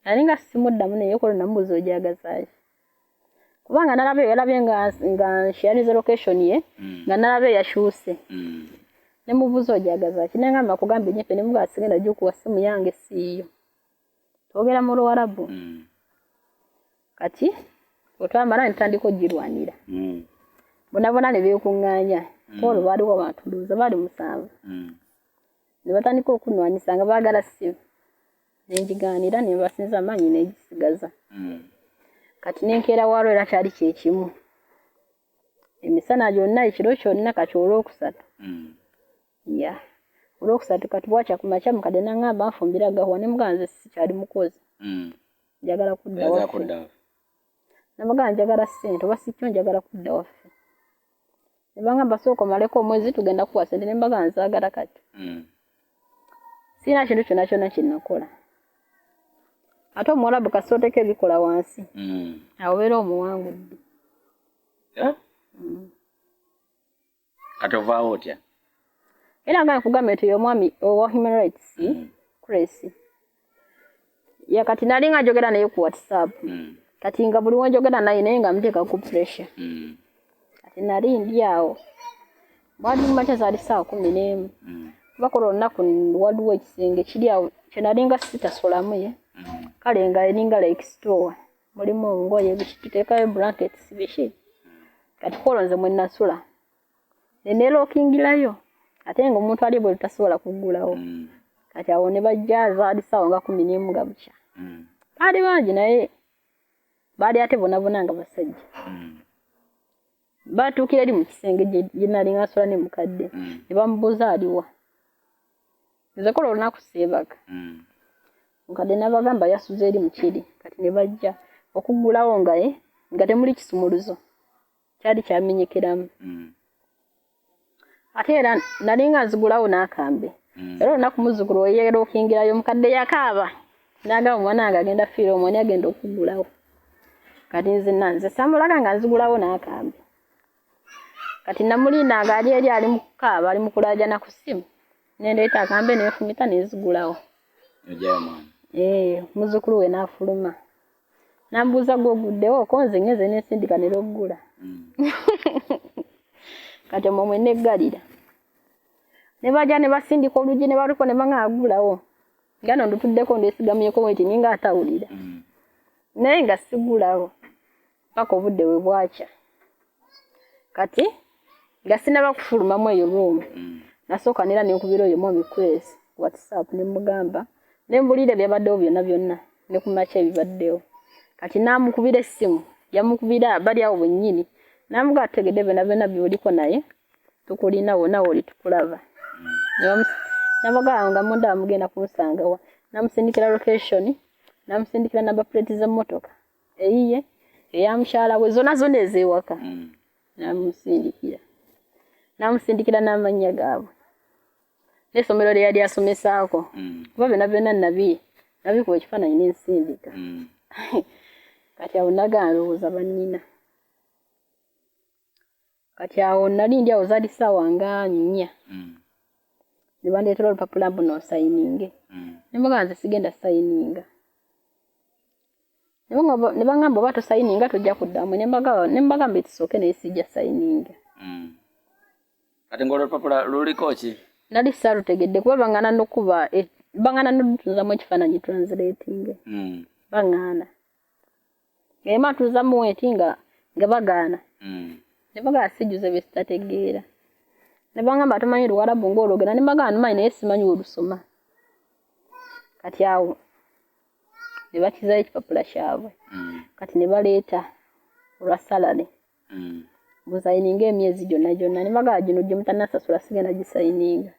Nali nga simuddamu naye kola namubuuza ogyagaza ki? Kubanga nalabye yalabye nga nsharinze location ye nga nalabye yakyuse. Ne mubuuza ogyagaza ki? N'aŋŋamba nkugambye nnyeffe ne mugamba sigenda gikuwa ssimu yange si yiyo. Twogera mu Luwarabu. Kati bwe twamala ne tutandika okugirwanira. Bonna bonna ne beekuŋŋaanya. Olwo baaliwo abantu ndowooza baali 7. Ne batandika okunnwanyisa nga baagala ssimu. Ne ngigaanira ne mbasinza amaanyi ne ngisigaza. Kati ne nkeera waalwo era kyali kye kimu. Emisana gyonna ekiro kyonna kati Olwokusatu. Yeah. Olwokusatu kati bwakya ku makya mukadde n'aŋŋamba nfumbira gahuwa ne mugamba nze sikyali mukozi. Njagala kudda waffe. Namugamba njagala ssente oba si kyo njagala kudda waffe. Ne bangamba sooka omaleko omwezi tugenda kukuwa ssente ne mbagamba nzaagala kati. Sirina kintu kyonna kyonna kye nakola. Ate Omuwarabu kasita oteeka ebikola wansi. Awo obeera omuwangudde. Kati ovaawo otya? Era nga nkugambye nti omwami owa human rights Chris. Ya kati nali nga njogera naye ku WhatsApp. Kati nga buli wenjogera naye naye nga muteeka ku pressure. Kati nali ndi awo. Bwali mu makya zaali ssaawa 11. Kuba ku olunaku waliwo ekisenge kiri awo kye nali nga sitasulamu ye. Kale nga eringa like store. Mulimu engoye biki tuteekayo blankets biki. Kati kwolwo nze mwe nasula. Ne neelookingirayo. Ate ng'omuntu ali ebweru tasobola kuggulawo. Kati awo ne bajja zaali ssaawa nga 11 nga bukya. Baali bangi naye baali ate bonna bonna nga basajja. Baatuukira eri mu kisenge gye nali nga nsula ne mukadde. Ne bamubuuza aliwa. Nze kola olunaku seebaka. Mukadde n'abagamba yasuze eri mu kiri. Kati ne bajja okuggulawo nga ye nga temuli kisumuluzo. Kyali kyamenyekeramu. Ate era nali nga nzigulawo n'akambe. Era olunaku muzzukulu we yeerookingirayo mukadde yakaaba. N'agamba omwana wange agenda fiira omwo ani agenda okuggulawo. Kati nze nze samulaga nga nzigulawo n'akambe. Kati namulinda nga ali eri ali mu kukaaba ali mu kulaajana ku ssimu. Ne ndeeta akambe ne nfumita ne nzigulawo. Muzzukulu we n'afuluma. N'ambuuza gwe oguddewo ko nze ngenze ne nsindika ne loggula. Kati omwo mwe neggalira. Ne bajja ne basindika oluggi ne baluko ne bangamba ggulawo. Nga nno ndutuddeko ndwesigamyeko bwe nti ninga atawulira. Naye nga siggulawo paka obudde bwe bwakya. Kati nga sinnaba kufulumamu eyo room. Nasooka neera ne nkubira oyo mwami Chris WhatsApp ne mugamba ne mbuulira ebyabaddewo byonna byonna ne ku makya ebibaddewo. Kati n'amukubira essimu yamukubira bali awo bennyini n'amugamba tutegedde byonna byonna by'oliko naye tukulina wonna w'oli tukulaba. N'abagamba nga munda mugenda kunsanga wa. N'amusindikira location, n'amusindikira number plate z'emmotoka eyiye, eya mukyala we zonna zonna ez'ewaka. N'amusindikira. N'amusindikira n'amannya gaabwe. N'essomero lye yali asomesaako. Kuba byonna byonna nabikuba ekifaananyi ne nsindika. Kati awo nagamba ndowooza bannina. Kati awo nali ndi awo zaali ssaawa nga 4. Ne bandeetera olupapula mbu nno nsayininge. Ne mbagamba nze sigenda sayininga. Ne bangamba oba tosayininga tojja kuddamu. Ne mbagamba ekisooke naye sijja sayininga. Kati ng'olupapula luliko ki? Nali saalutegedde kuba bangana n'okuba bangana n'otutunzamu ekifaananyi translating. Bangaana. Ema atuuzamu enti nga bagaana. Ne bagamba sijjuze bye sitategeera. Ne bangamba tomanyi Luwarabu ng'olwogera. Ne mbagamba nmanyi naye simanyi olusoma. Kati awo ne bakizaayo ekipapula kyabwe. Kati ne baleeta olwa salary. Busayininga emyezi gyonna gyonna. Ne bagamba gino gye mutannasasula sigenda gisayininga.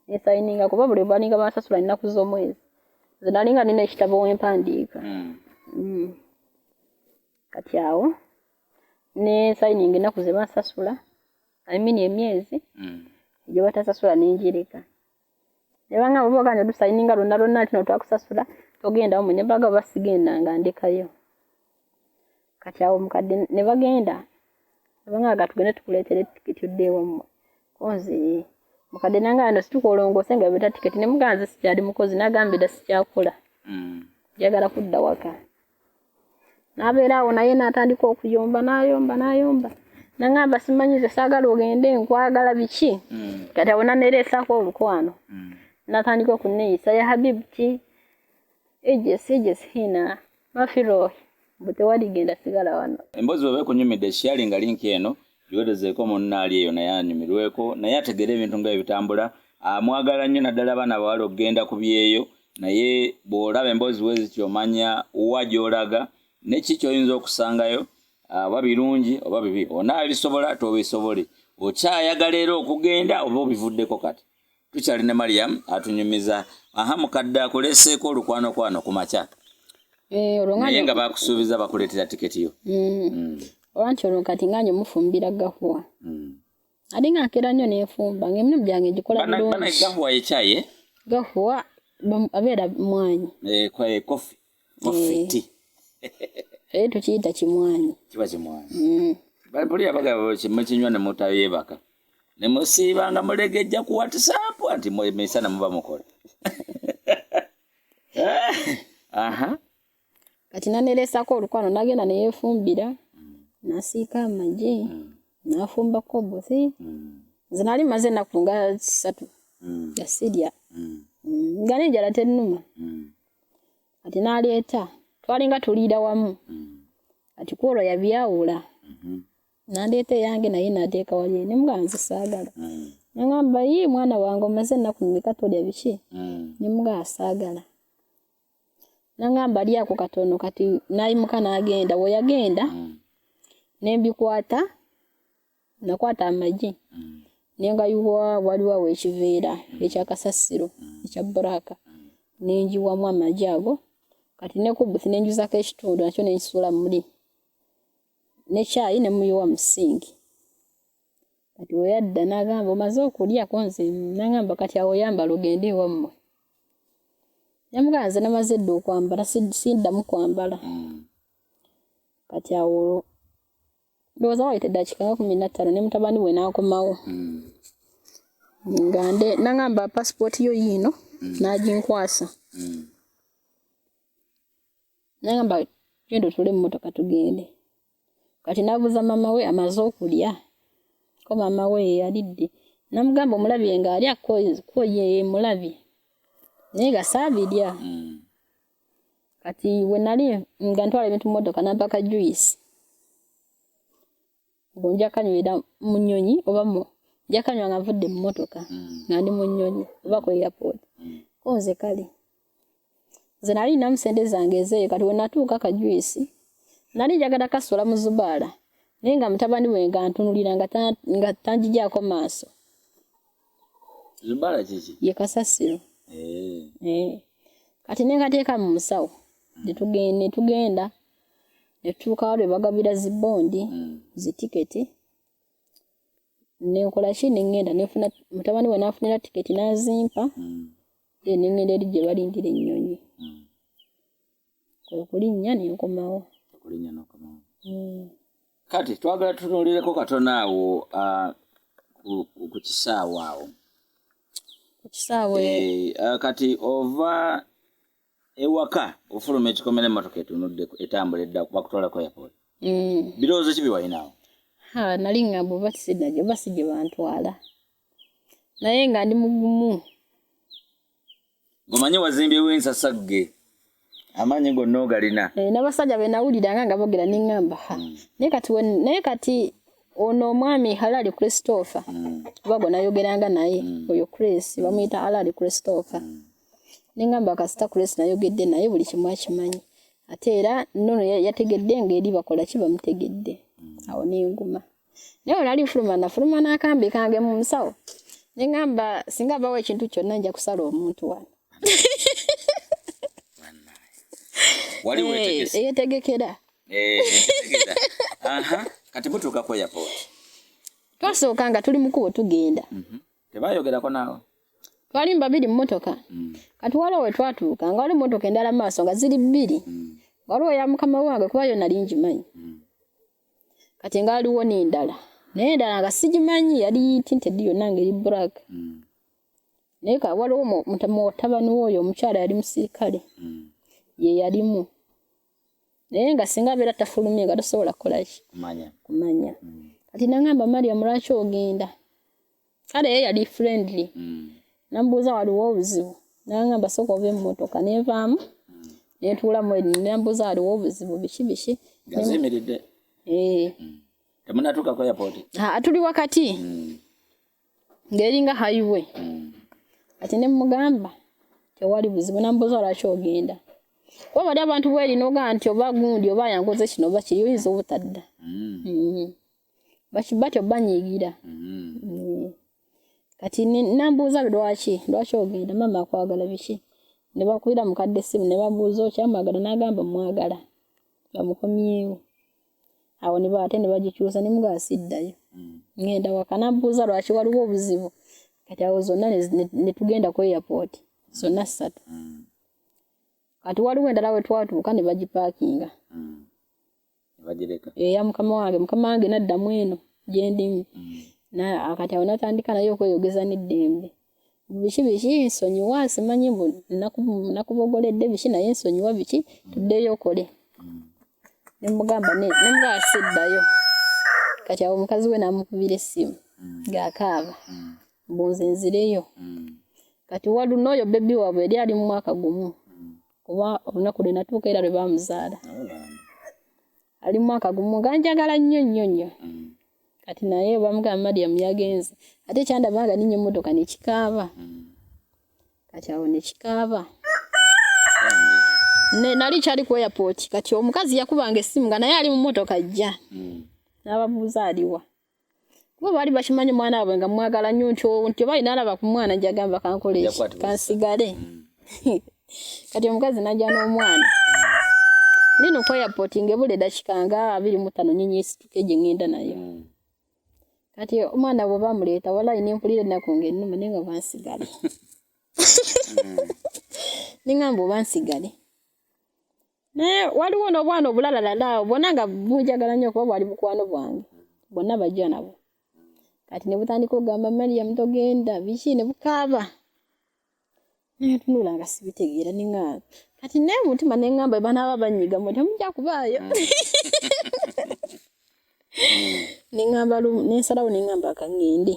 Ne sayininga kuba buli balinga bansasula ennaku z'omwezi. Nze nalinga nina ekitabo we mpandiika. Kati awo ne sayininga ennaku ze bansasula, I mean emyezi gye batasasula ne ngireka. Ne bangamba oba ogaanye odusayininga lwonna lwonna nti no twakusasula togenda wammwe. Ne mbagamba sigenda nga ndekayo. Kati awo mukadde ne bagenda ne bangamba tugende tukuleetere tiketi odde ewammwe. Ko nze mukadde nangamba no situka olongoose nga beta tiketi. Ne mugamba nze sikyali mukozi n'agamba edda sikyakola. Njagala kudda waka. N'abeera awo naye n'atandika okuyomba n'ayomba n'ayomba. Nangamba simanyi nze saagala ogende nkwagala biki. Kati awo naneereesaako olukwano. N'atandika okunneeyisa ya habibti ejesi ejesi hina mafi rohi mbu tewali genda sigala wano. Emboozi bw'eba ekunyumidde sharinga link eno giweerezeeko munno ali eyo naye anyumirweko naye ategeere ebintu nga bwe bitambula. Mwagala nnyo naddala abaana abawala okugenda ku byeyo naye bw'olaba emboozi bwe zityo omanya wa gy'olaga ne ki ky'oyinza okusangayo oba birungi oba bibi. Onaabisobola tobisobole. Okyayagala era okugenda oba obivuddeko kati. Tukyali ne Mariam atunyumiza. Aha mukadde akuleeseeko olukwanokwano ku makya. Naye nga bakusuubiza bakuleetera tiketi yo. Olwa nti olwo kati nga mufumbira gahuwa. Ate nga nkeera nnyo n'enfumba ng'emirimu gyange ngikola bulungi. Gahuwa ye caayi? Gahuwa abeera mwanyi. Coffee. Coffee tea. Era tukiyita kimwanyi. Kiba kimwanyi. Buli abagamba mukinywa ne mutayeebaka. Ne musiiba nga mulegejja ku WhatsApp anti misana muba mukola. Aha. Kati naneereesaako olukwano n'agenda ne yeefumbira n'asiika amagi n'afumbako buthi. Nze nali mmaze ennaku nga 3 nga sirya. Nga n'enjala tennuma. Kati n'aleeta twalinga tuliira wamu. Kati ku olwo yabyawula. N'andeeta eyange naye n'ateeka wali ne mugamba nze saagala. N'angamba yii mwana wange omaze ennaku mmeka tolya biki? Ne mugamba saagala. N'angamba lyako katono kati n'ayimuka n'agenda. We yagenda ne mbikwata nakwata amagi ne ngayiwa waliwo awo ekiveera ekya kasasiro ekya bbulaaka ne ngiwamu amagi ago. Kati ne ku buthi ne njuzaako ekitundu nakyo ne nkisuula muli. Ne caayi ne muyiwa mu sinki. Kati we yadda n'agamba omaze okulya ko nze n'angamba kati awo yambala ogende ewammwe. Ne mugamba nze namaze dda okwambala siddamu kwambala. Kati awo ndowooza waayita eddakiika nga 15 ne mutabani we n'akomawo. Nga n'angamba paasipooti yo yiino n'aginkwasa. N'angamba genda otuule mu mmotoka tugende. Kati n'abuuza maama we amaze okulya. Ko maama we yalidde. N'amugamba omulabye ng'alya ko ye mulabye. Naye nga saabirya. Kati we nali nga ntwala ebintu mu mmotoka n'ampa ka juice. Mbu nja kanywera mu nnyonyi oba nja kanywa nga nvudde mu mmotoka nga ndi mu nnyonyi oba ku airport. Ko nze kale. Nze nali ninamu ssente zange ezeeyo kati we natuuka ka juice nali njagala kasuula mu zubaala naye nga mutabani we nga ntunulira nga tangigyako maaso. Zubaala kiki? Ye kasasiro. Kati ne nkateeka mu musawo ne tugenda ne tutuuka wali we bagabira zi bondi zi tiketi ne nkola ki ne ŋŋenda ne nfuna mutabani we n'anfunira tiketi n'azimpa then ne ŋŋenda eri gye balindira ennyonyi. Kwe kulinnya ne nkomawo. Okulinnya n'okomawo. Kati twagala tutunuulireko katono awo ku kisaawe awo. Ku kisaawe. Kati ova Ewaka ofuluma ekikomera emmotoka etunudde etambula edda bakutwala ku airport. Birowoozo ki bye walinawo? Ha, nali ngamba oba sinajja oba si gye bantwala, naye nga ndi mugumu. Ng'omanyi wazimbyewo ensasagge, amaanyi gonna ogalina. Eh, n'abasajja be nawuliranga nga boogera ne ŋŋamba ha, naye kati ono omwami Halali Christopher, kuba gwe nayogeranga naye, oyo Chris bamuyita Halali Christopher, ne ŋŋamba kasita Chris nayogedde naye buli kimu akimanyi, ate era nono yategedde ng'eri bakola ki bamutegedde, awo nenguma. Naye nali nfuluma, nafuluma n'akambe kange mu nsawo, ne ŋŋamba singa abawo ekintu kyonna nja kusala omuntu wano. Wali weetegese? Eyetegekera. Kati mutuuka ku airport. Twasooka nga tuli mukubo tugenda. Tebayogerako naawe? Twali babiri mu mmotoka. Kati waliwo we twatuuka nga waliwo emmotoka endala mu maaso nga ziri bbiri. Waliwo eya mukama wange kuba yo nali ngimanyi. Kati nga waliwo n'endala. Naye endala nga sigimanyi, yali tinted yonna ng'eri black. Naye ka waliwo mutabani w'oyo omukyala yali musirikale. Ye yalimu. Naye nga singa abeera tafulumye nga tosobola kukola ki? Kumanya. Kumanya. Kati nangamba Mariam lwaki ogenda? Kale ye yali friendly. Nambuuza waliwo obuzibu. Nangamba sooka ove mu mmotoka, ne nvaamu. Ne ntuulamu eri, nambuuza waliwo obuzibu biki biki. Nga ziyimiridde. Temunnatuuka ku airport? Ha, tuli wakati. Ng'eringa highway. Kati ne mmugamba tewali buzibu, nambuuza lwaki ogenda. Kuba bali abantu bweri n'ogamba nti oba gundi oba yankoze kino oba kiri, oyinza obutadda. Batyo banyiigira. Kati nambuuza lwaki ogenda, maama akwagala biki. Ne bakubira mukadde essimu ne babuuza okyamwagala, n'agamba mmwagala. Bamukomyewo. Awo ne ate ne bagikyusa ne mugamba siddayo. Ngenda waka, nambuuza lwaki waliwo obuzibu. Kati awo zonna ne tugenda ku airport zonna ssatu. Kati waliwo endala we twatuuka ne bagipaakinga. Bagireka. Eya mukama wange, mukama wange n'addamu eno gye ndimu. Kati awo n'atandika naye okweyogeza n'eddembe. Biki biki nsonyiwa, simanyi mbu nakubogoledde biki naye nsonyiwa biki, tuddeyo okole. Ne mugamba ne mugamba siddayo. Kati awo omukazi we n'amukubira essimu ng'akaaba. Mbu nze nzireyo. Kati waliwo n'oyo baby waabwe yali ali mu mwaka gumu. Kuba olunaku lwe natuuka era lwe baamuzaala. Ali mu mwaka gumu nga njagala nnyo nnyo nnyo. Kati naye bamugamba Mariam yagenze. Ate kyandaba nga ninnya emmotoka ne kikaaba. Kati awo ne kikaaba. Nali kyali ku airport. Kati omukazi yakubanga essimu nga naye ali mu mmotoka ajja. N'ababuuza aliwa. Kuba baali bakimanyi omwana waabwe nga mwagala nnyo nti oba alina alaba ku mwana gy'agamba kankole ki, kansigale. Kati omukazi n'ajja n'omwana. Nino ku airport ng'ebula eddakiika nga 25 nnyonyi esituke gye ŋŋenda nayo. Kati omwana bwe bamuleeta walayi ne mpulira ennaku ng'ennuma naye nga bansigale. Ne ŋŋamba oba nsigale. Naye waliwo n'obwana obulalalala awo bwonna nga bunjagala nnyo kuba bwali bukwano bwange. Bonna bajja nabo. Kati ne butandika okugamba Mariam togenda biki ne bukaaba. Ne ntunula nga sibitegeera ne ŋŋamba. Kati naye mu mutima ne ŋŋamba banaaba bannyiga mmwe temujja kubaayo. Ne ŋŋamba ne nsalawo ne ŋŋamba ka ŋŋende.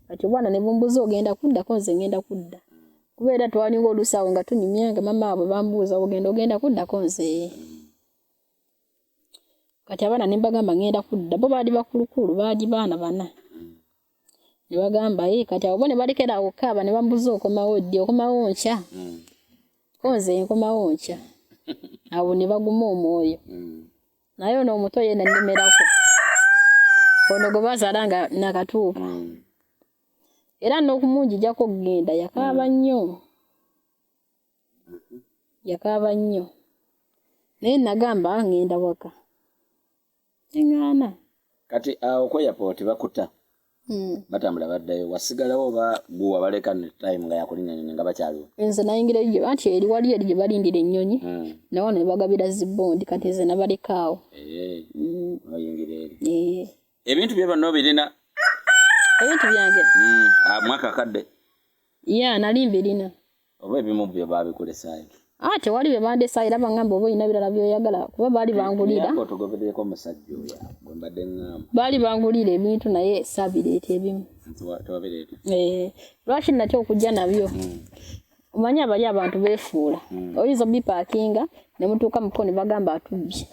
Kati obwana ne bumbuuza ogenda kuddako nze ŋŋenda kudda. Kuba era twalinga oluusi awo nga tunyumya nga maama waabwe bambuuza ogenda kuddako nze. Kati abaana ne mbagamba ŋŋenda kudda, bo baali bakulukulu baali baana bana. Ne bagamba ye kati awo bo ne balekera awo okukaaba ne bambuuza okomawo ddi, okomawo nkya. Ko nze nkomawo nkya. Awo ne baguma omwoyo. Naye ono omuto ye nannemerako. Ono gwe bazaala nga nakatuuka. Era n'okumunjijako okugenda yakaaba nnyo. Yakaaba nnyo. Naye nagamba ŋŋenda waka. Eŋŋaana. Kati awo ku airport bakuta. Batambula baddayo, wasigalawo oba gwe wabaleka ne time nga yakulinnya nnyonyi nga bakyaliwo? Nze nayingira eri anti eri wali eri gye balindira ennyonyi. Nawo ne bagabira zi bond kati nze nabaleka awo. N'oyingira eri. Ebintu bye bano obirina? Ebintu byange? Mwaka akadde. Ya, nali mbirina. Oba ebimu byo babikulesaayo? Ah, tewali bye bandesaayo, era bangamba oba olina birala byoyagala, kuba baali bangulira. Otugoberereko omusajja oyo gwe mbadde ŋŋamba. Baali bangulira ebintu naye saabireeta ebimu. Tewabireeta? Eh, lwaki natya okujja nabyo? Omanyi abali abantu beefuula. Oyinza obipaakinga ne mutuuka muko ne bagamba atubbye.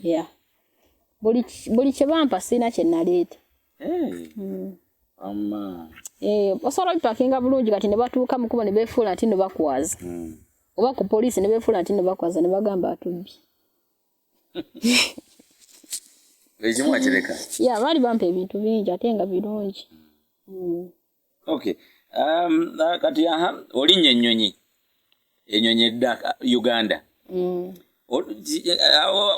Yeah. Buli kye bampa sirina kye naleeta. Osobola obipakinga bulungi kati ne batuuka mu kkubo ne beefuula nti nno bakwaza. Oba ku poliisi ne beefuula nti nno bakwaza ne bagamba atubbye. Ekimu wakireka? Yeah, baali bampa ebintu bingi ate nga birungi. Okay. Kati aha olinnya ennyonyi. Ennyonyi edda Uganda.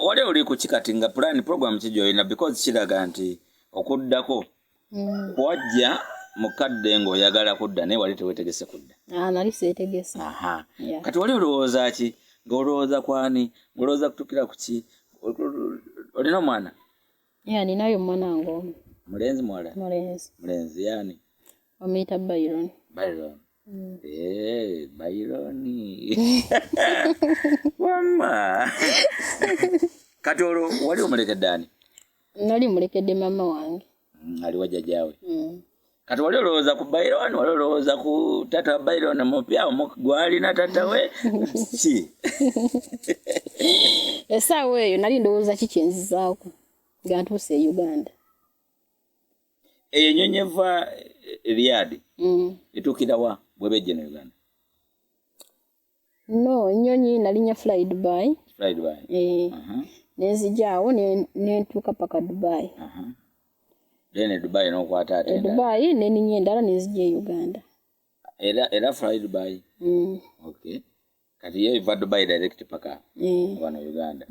Wali oli ku ki kati nga plan program ki gy'olina, because kiraga nti okuddako wajja mu kadde ng'oyagala kudda naye wali teweetegese kudda. Ah, nali seetegese. Aha. Yeah. Kati wali olowooza ki? Ng'olowooza kwani? Ng'olowooza kutuukira ku ki? Olina omwana? Yeah, ninayo omwana wange omu. Mulenzi muwala? Mulenzi. Mulenzi yaani? Bamuyita Byron. Byron. Byron. Wamma. Kati olwo wali omulekedde ani? Nali mulekedde maama wange. Ali wa jjajjaawe. Kati wali olowooza ku Byron, wali olowooza ku taata wa Byron mupya gw'alina taata we ki? Essaawa eyo nali ndowooza ki kye nzizaako nga ntuuse e Uganda. Eyo ennyonyi eva Riyadh etuukira wa bw'eba ejja eno Uganda? No, ennyonyi nalinnya Fly Dubai. Fly Dubai. Eh. Ne nzija awo ne ntuuka paka Dubai. Then e Dubai n'okwata ate E endala. Dubai ne nninnya endala ne nzija e Uganda. Era Fly Dubai. Okay. Kati ye eva Dubai direct paka wano Uganda.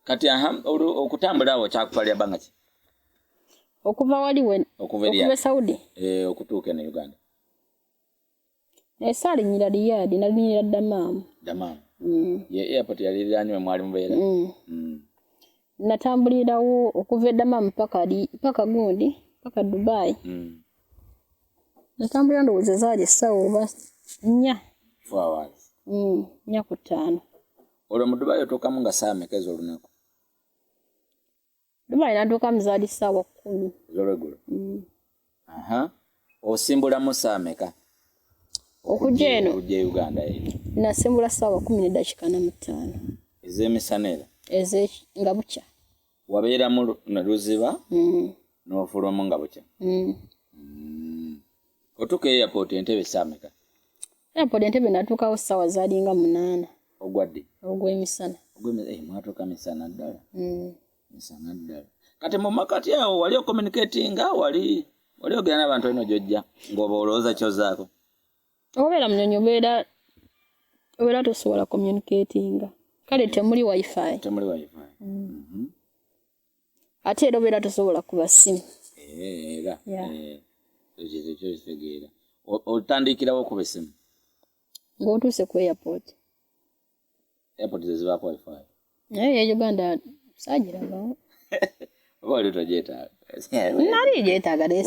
Kati aha okutambula awo kyakutwalira bbanga ki? Okuva wali we Okuva okuva e Saudi. Okutuuka eno Uganda. Naye saalinnyira Riyadh, nalinnyira Dammam. Dammam. Ye airport yali eriraanye we mwali mubeera. Natambulirawo okuva e Dammam paka gundi, paka Dubai. Natambulira ndowooza zaali essaawa oba 4. 4 hours. 4 ku 5. Olwo mu Dubai otuukamu nga ssaawa mmeka ez'olunaku? Dubai natuukamu zaali ssaawa 10. Ez'olweggulo? Aha. Osimbulamu ssaawa mmeka? Okujja eno. Okujja e Uganda eno. Nasimbula ssaawa 10:45. Ez'emisana era? Nga bukya. Wabeeramu ne luziba n'ofulumamu nga bukya. Otuuka e airport Entebbe ssaawa mmeka? Airport Entebbe natuukawo ssaawa zaalinga 8. Ogwa ddi? Ogw'emisana. Mwatuuka misana ddala. Misana ddala. Kati mu makati awo wali ocommunicatinga, wali ogenda n'abantu eno gy'ojja ng'oba olowooza ky'ozzaako? Obeera munyonyi obeera tosobola communicatinga. Kale temuli wifi. Temuli wifi. Ate era obeera tosobola kuba ssimu. Era. Ekyo kitegeera. Otandikirawo okuba essimu? Ng'otuuse ku airport. Airport ze zibaako wifi. Naye ye Uganda saagirabawo. Oba wali togyetaaga? Nali gyetaaga naye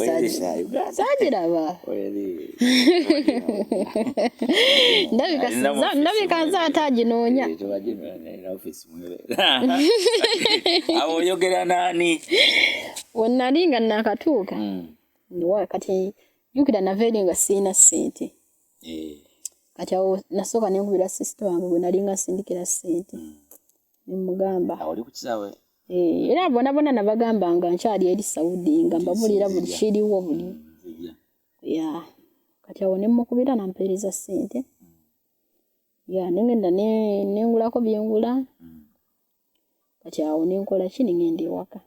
saagiraba. Ndabika nze ate aginoonya. Awo oyogera naani? We nali nga naakatuuka. Kati jjukira nava eri nga sirina ssente. Kati awo nasooka ne nkubira sister wange gwe nali nga nsindikira ssente. Ne mmugamba. Awo oli ku kisaawe? Era bonna bonna nabagamba nga nkyali eri Saudi nga mbabuulira buli kiriwo buli. Yeah. Kati awo ne mmukubira n'ampeereza ssente. Yeah, ne ngenda ne ngulako bye ngula. Kati awo ne nkola ki ne ngenda ewaka.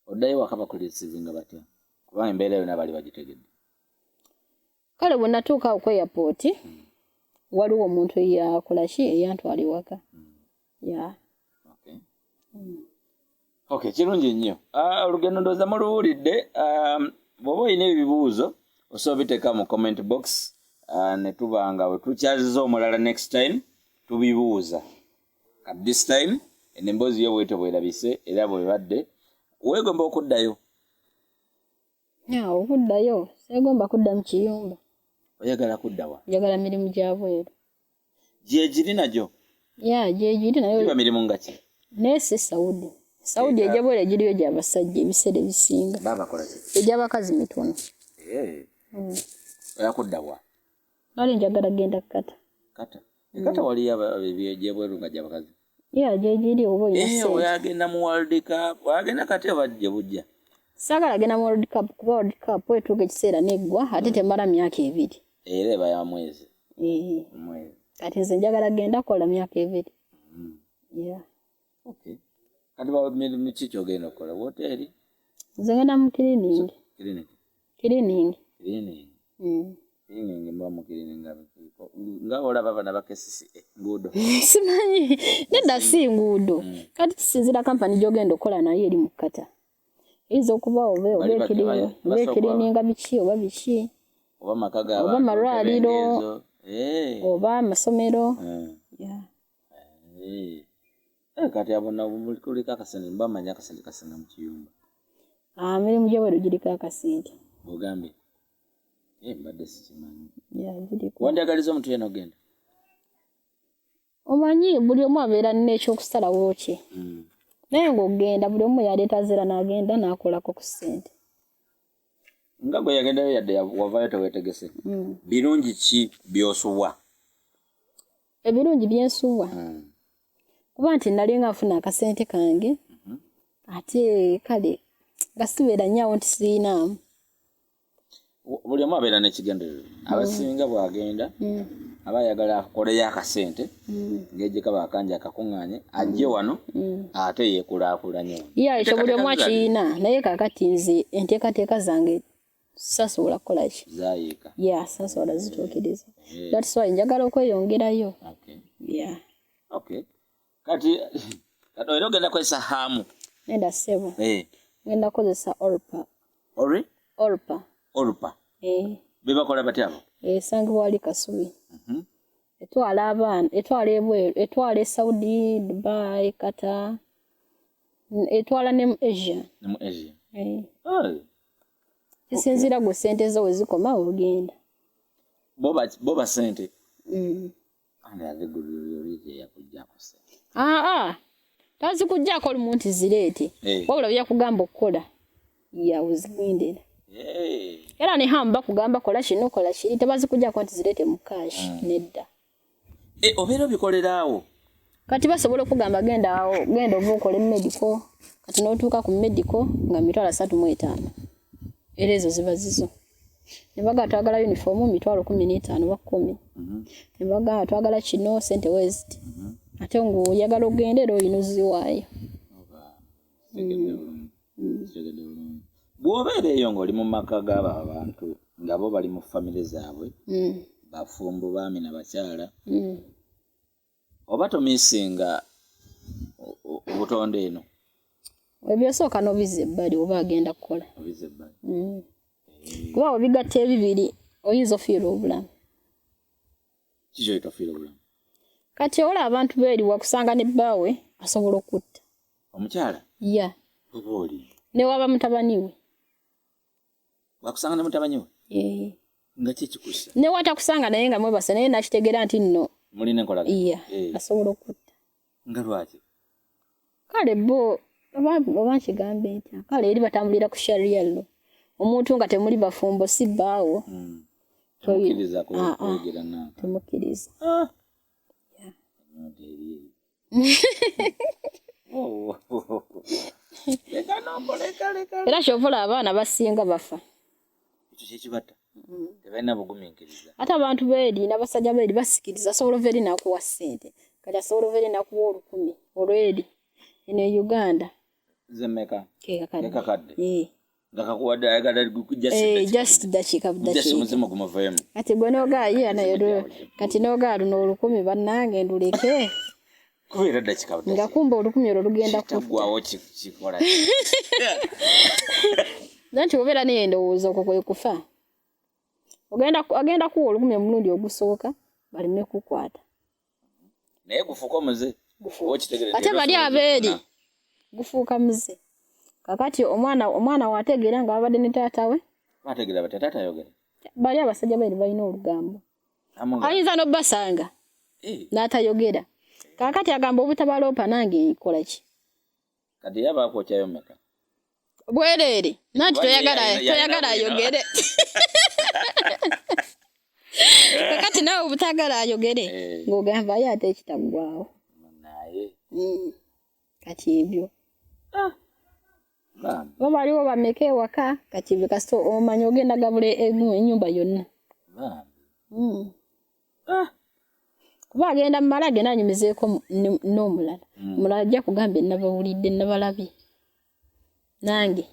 Oddayo ewaka bakureceivinga batya? Kubanga embeera yonna baali bagitegedde. Kale bwe natuuka awo ku airport, waliwo omuntu eyakola ki eyantwala ewaka. Yeah. Okay. Okay, kirungi nnyo. Olugendo ndowooza muluwulidde. Bw'oba olina ebibuuzo osobola obiteeka mu comment box, ne tuba nga bwe tukyaziza omulala next time tubibuuza. At this time eno emboozi yo bwetyo bwerabise era bwebadde. Weegomba okuddayo? Yeah, okuddayo seegomba kudda mu kiyumba. Oyagala kuddawa? Njagala mirimu gya bweru. Gyegiri nagyo? Ya, gyegiri nayo. Giba mirimu nga ki? Naye si Saudi. Saudi egyabweru egiriyo gyabasajja ebiseera ebisinga. Babakola ki? Egy'abakazi mitono. Eh. Oyakuddawa? Nali njagala genda Kata. Kata? Kata waliyo egyebweru nga gyabakazi? Ya, gyegiri oba olina Eh, ssente. Oyagenda mu World Cup, oyagenda kati oba gye bujja? Saagala genda mu World Cup kuba World Cup etuuka ekiseera neggwa ate temala myaka 2. Era eba ya mwezi. Eh. Mwezi. Kati nze njagala genda kola myaka 2. Yeah. Okay. Kati ba mirimu ki ky'ogenda okukola? Woteeri? Nze ngenda mu cleaning. Clinic. Cleaning. Cleaning. Cleaning mba mu cleaning nga olaba bana ba KCCA nguudo. Simanyi nedda si nguudo. Kati kisinziira kampani gy'ogenda okukola nayo eri mu Qatar. Eyinza okuba oba ekirininga biki oba biki. Oba maka ga oba malwaliro. Oba amasomero. Yeah. Kati abo nabo kuliko akasente, mbamanya akasente kasinga mu kiyumba. Emirimu gy'ebweru giriko akasente. Ogambye? Mbadde sikimanyi. Yeah, giriko. Wandyagaliza omuntu yenna ogenda? Omanyi buli omu abeera n'ekyokusalawo kye. Naye ng'ogenda buli omu yaleeta zera n'agenda n'akolako ku ssente. Nga gwe yagendayo yadde wavaayo teweetegese. Birungi ki by'osuubwa? Ebirungi bye nsuubwa. Kuba nti nali nga nfuna akasente kange ate kale nga sibeera nnyo awo nti siriinaamu. Buli omu abeera n'ekigendererwa. Abasinga bw'agenda aba ayagala akoleyo akasente ng'ejje kaba akangi akakuŋŋaanye ajje wano ate yeekulaakulanye. Ya, ekyo buli omu akirina naye kaakati nze enteekateeka zange sasobola kukola ki? Zaayiika. Ya, sasobola zituukiriza. That's why njagala okweyongerayo. Okay. Yeah. Okay. Kati era ogenda kukozesa haamu? Nenda ssebo. Ngenda kukozesa Olpa. Ori? Olpa. Olpa. Eh. Be bakola batya abo? Esangibwa wali Kasubi. Etwala abaana, etwala ebweru, etwala e Saudi, Dubai, Qatar, etwala ne mu Asia. Ne mu Asia. Eh. Oh. Kisinziira gwe ssente zo we zikoma ogenda. Bo ba ssente. Ani azigulira oli gye yakuggyako ssente? Aa, tazikuggyako olumu nti zireete. Wabula byakugamba okukola ya ozigendera. Era ne hamu bakugamba kola kino kola kiri tebazikuggyako nti zireete mu cash nedda. Obeera obikolera awo? Kati basobola okugamba genda awo genda ova okole medical kati n'otuuka ku medical nga 35,000 era ezo ziba zizo. Ne bagamba twagala uniform 15,000 oba 10,000. Ne bagamba twagala kino ssente weeziti. Ate ng'oyagala ogende era olina oziwaayo. Kitegedde bulungi. Bw'obeera eyo ng'oli mu maka g'abo abantu nga bo bali mu famire zaabwe bafumbo baami na bakyala oba tomisinga obutonde eno? Ebyosooka n'obizza ebbali oba agenda kukola. Obizza ebbali. Kuba obigatta ebibiri oyinza ofiirwa obulamu. Kiki oyita ofiirwa obulamu? Kati olaba abantu beeri wakusanga ne bbaawe asobola okutta. Omukyala? Ya. Oba oli? Ne waba mutabani we. Wakusanga ne mutabani we? Eh. Nga ki ekikussa? Ne watakusanga naye nga mwebase naye nakitegeera nti nno. Mulina enkolagana? Ya, asobola okutta. Nga lwaki? Kale bo oba nkigambe ntya kale eri batambulira ku sharia law. Omuntu nga temuli bafumbo si bbaawo. Temukkiriza kwogera nanka. Temukkiriza. Ennyonta eri eri. Oh. Leka nombo, leka, leka. Era ky'ova olaba abaana basinga bafa. Ekyo kyekibatta. Tebalina bugumiikiriza. Ate abantu beeri n'abasajja beeri basikiriza asobola ova eri n'akuwa ssente. Kati asobola ova eri n'akuwa 1,000 olw'eri. Eno e Uganda. Ze mmeka? Ke kakadde. Ke kakadde. Eh. Nga kakuwadde ayagala just Just dakiika Just budakiika. omuzimu gumuveemu. Kati gwe n'ogaa ye naye kati n'ogaa luno 1,000 bannange nduleke. Kubeera ddakiika budakiika. Nga kumbe 1,000 olwo lugenda kutta. Kitaggwawo kikola. Nanti obeera naye endowooza okwo kwe kufa. Agenda kuwa 1,000 omulundi ogusooka baleme kukwata. Naye gufuuka omuze. Gufuuka. Okitegeera Ate nti bali era osobola abeeri okufuna. gufuuka muze. Kakati omwana wategeera nga babadde ne taata we. Bategeera batya taata ayogera? Bali abasajja bairi balina olugambo. Ayinza n'obbasanga Eh. n'atayogera. Kaakati agamba obutabaloopa nange nkola ki? Kati yaba akwokyayo mmeka? Bwereere. Nanti Kuba ye toyagala yalina toyagala bwino. ayogere. Kakati naawe obutagala ayogere Eh. ng'ogamba ye ate ekitaggwawo. Naye. Kati ebyo. Bambi. Oba baliwo bameka ewaka kati ebyo kasita omanya ogenda gabula ennyumba yonna. Bambi. Kuba agenda mumala agenda anyumizeeko n'omulala. Omulala ajja kugamba nabawulidde nabalabye. Nange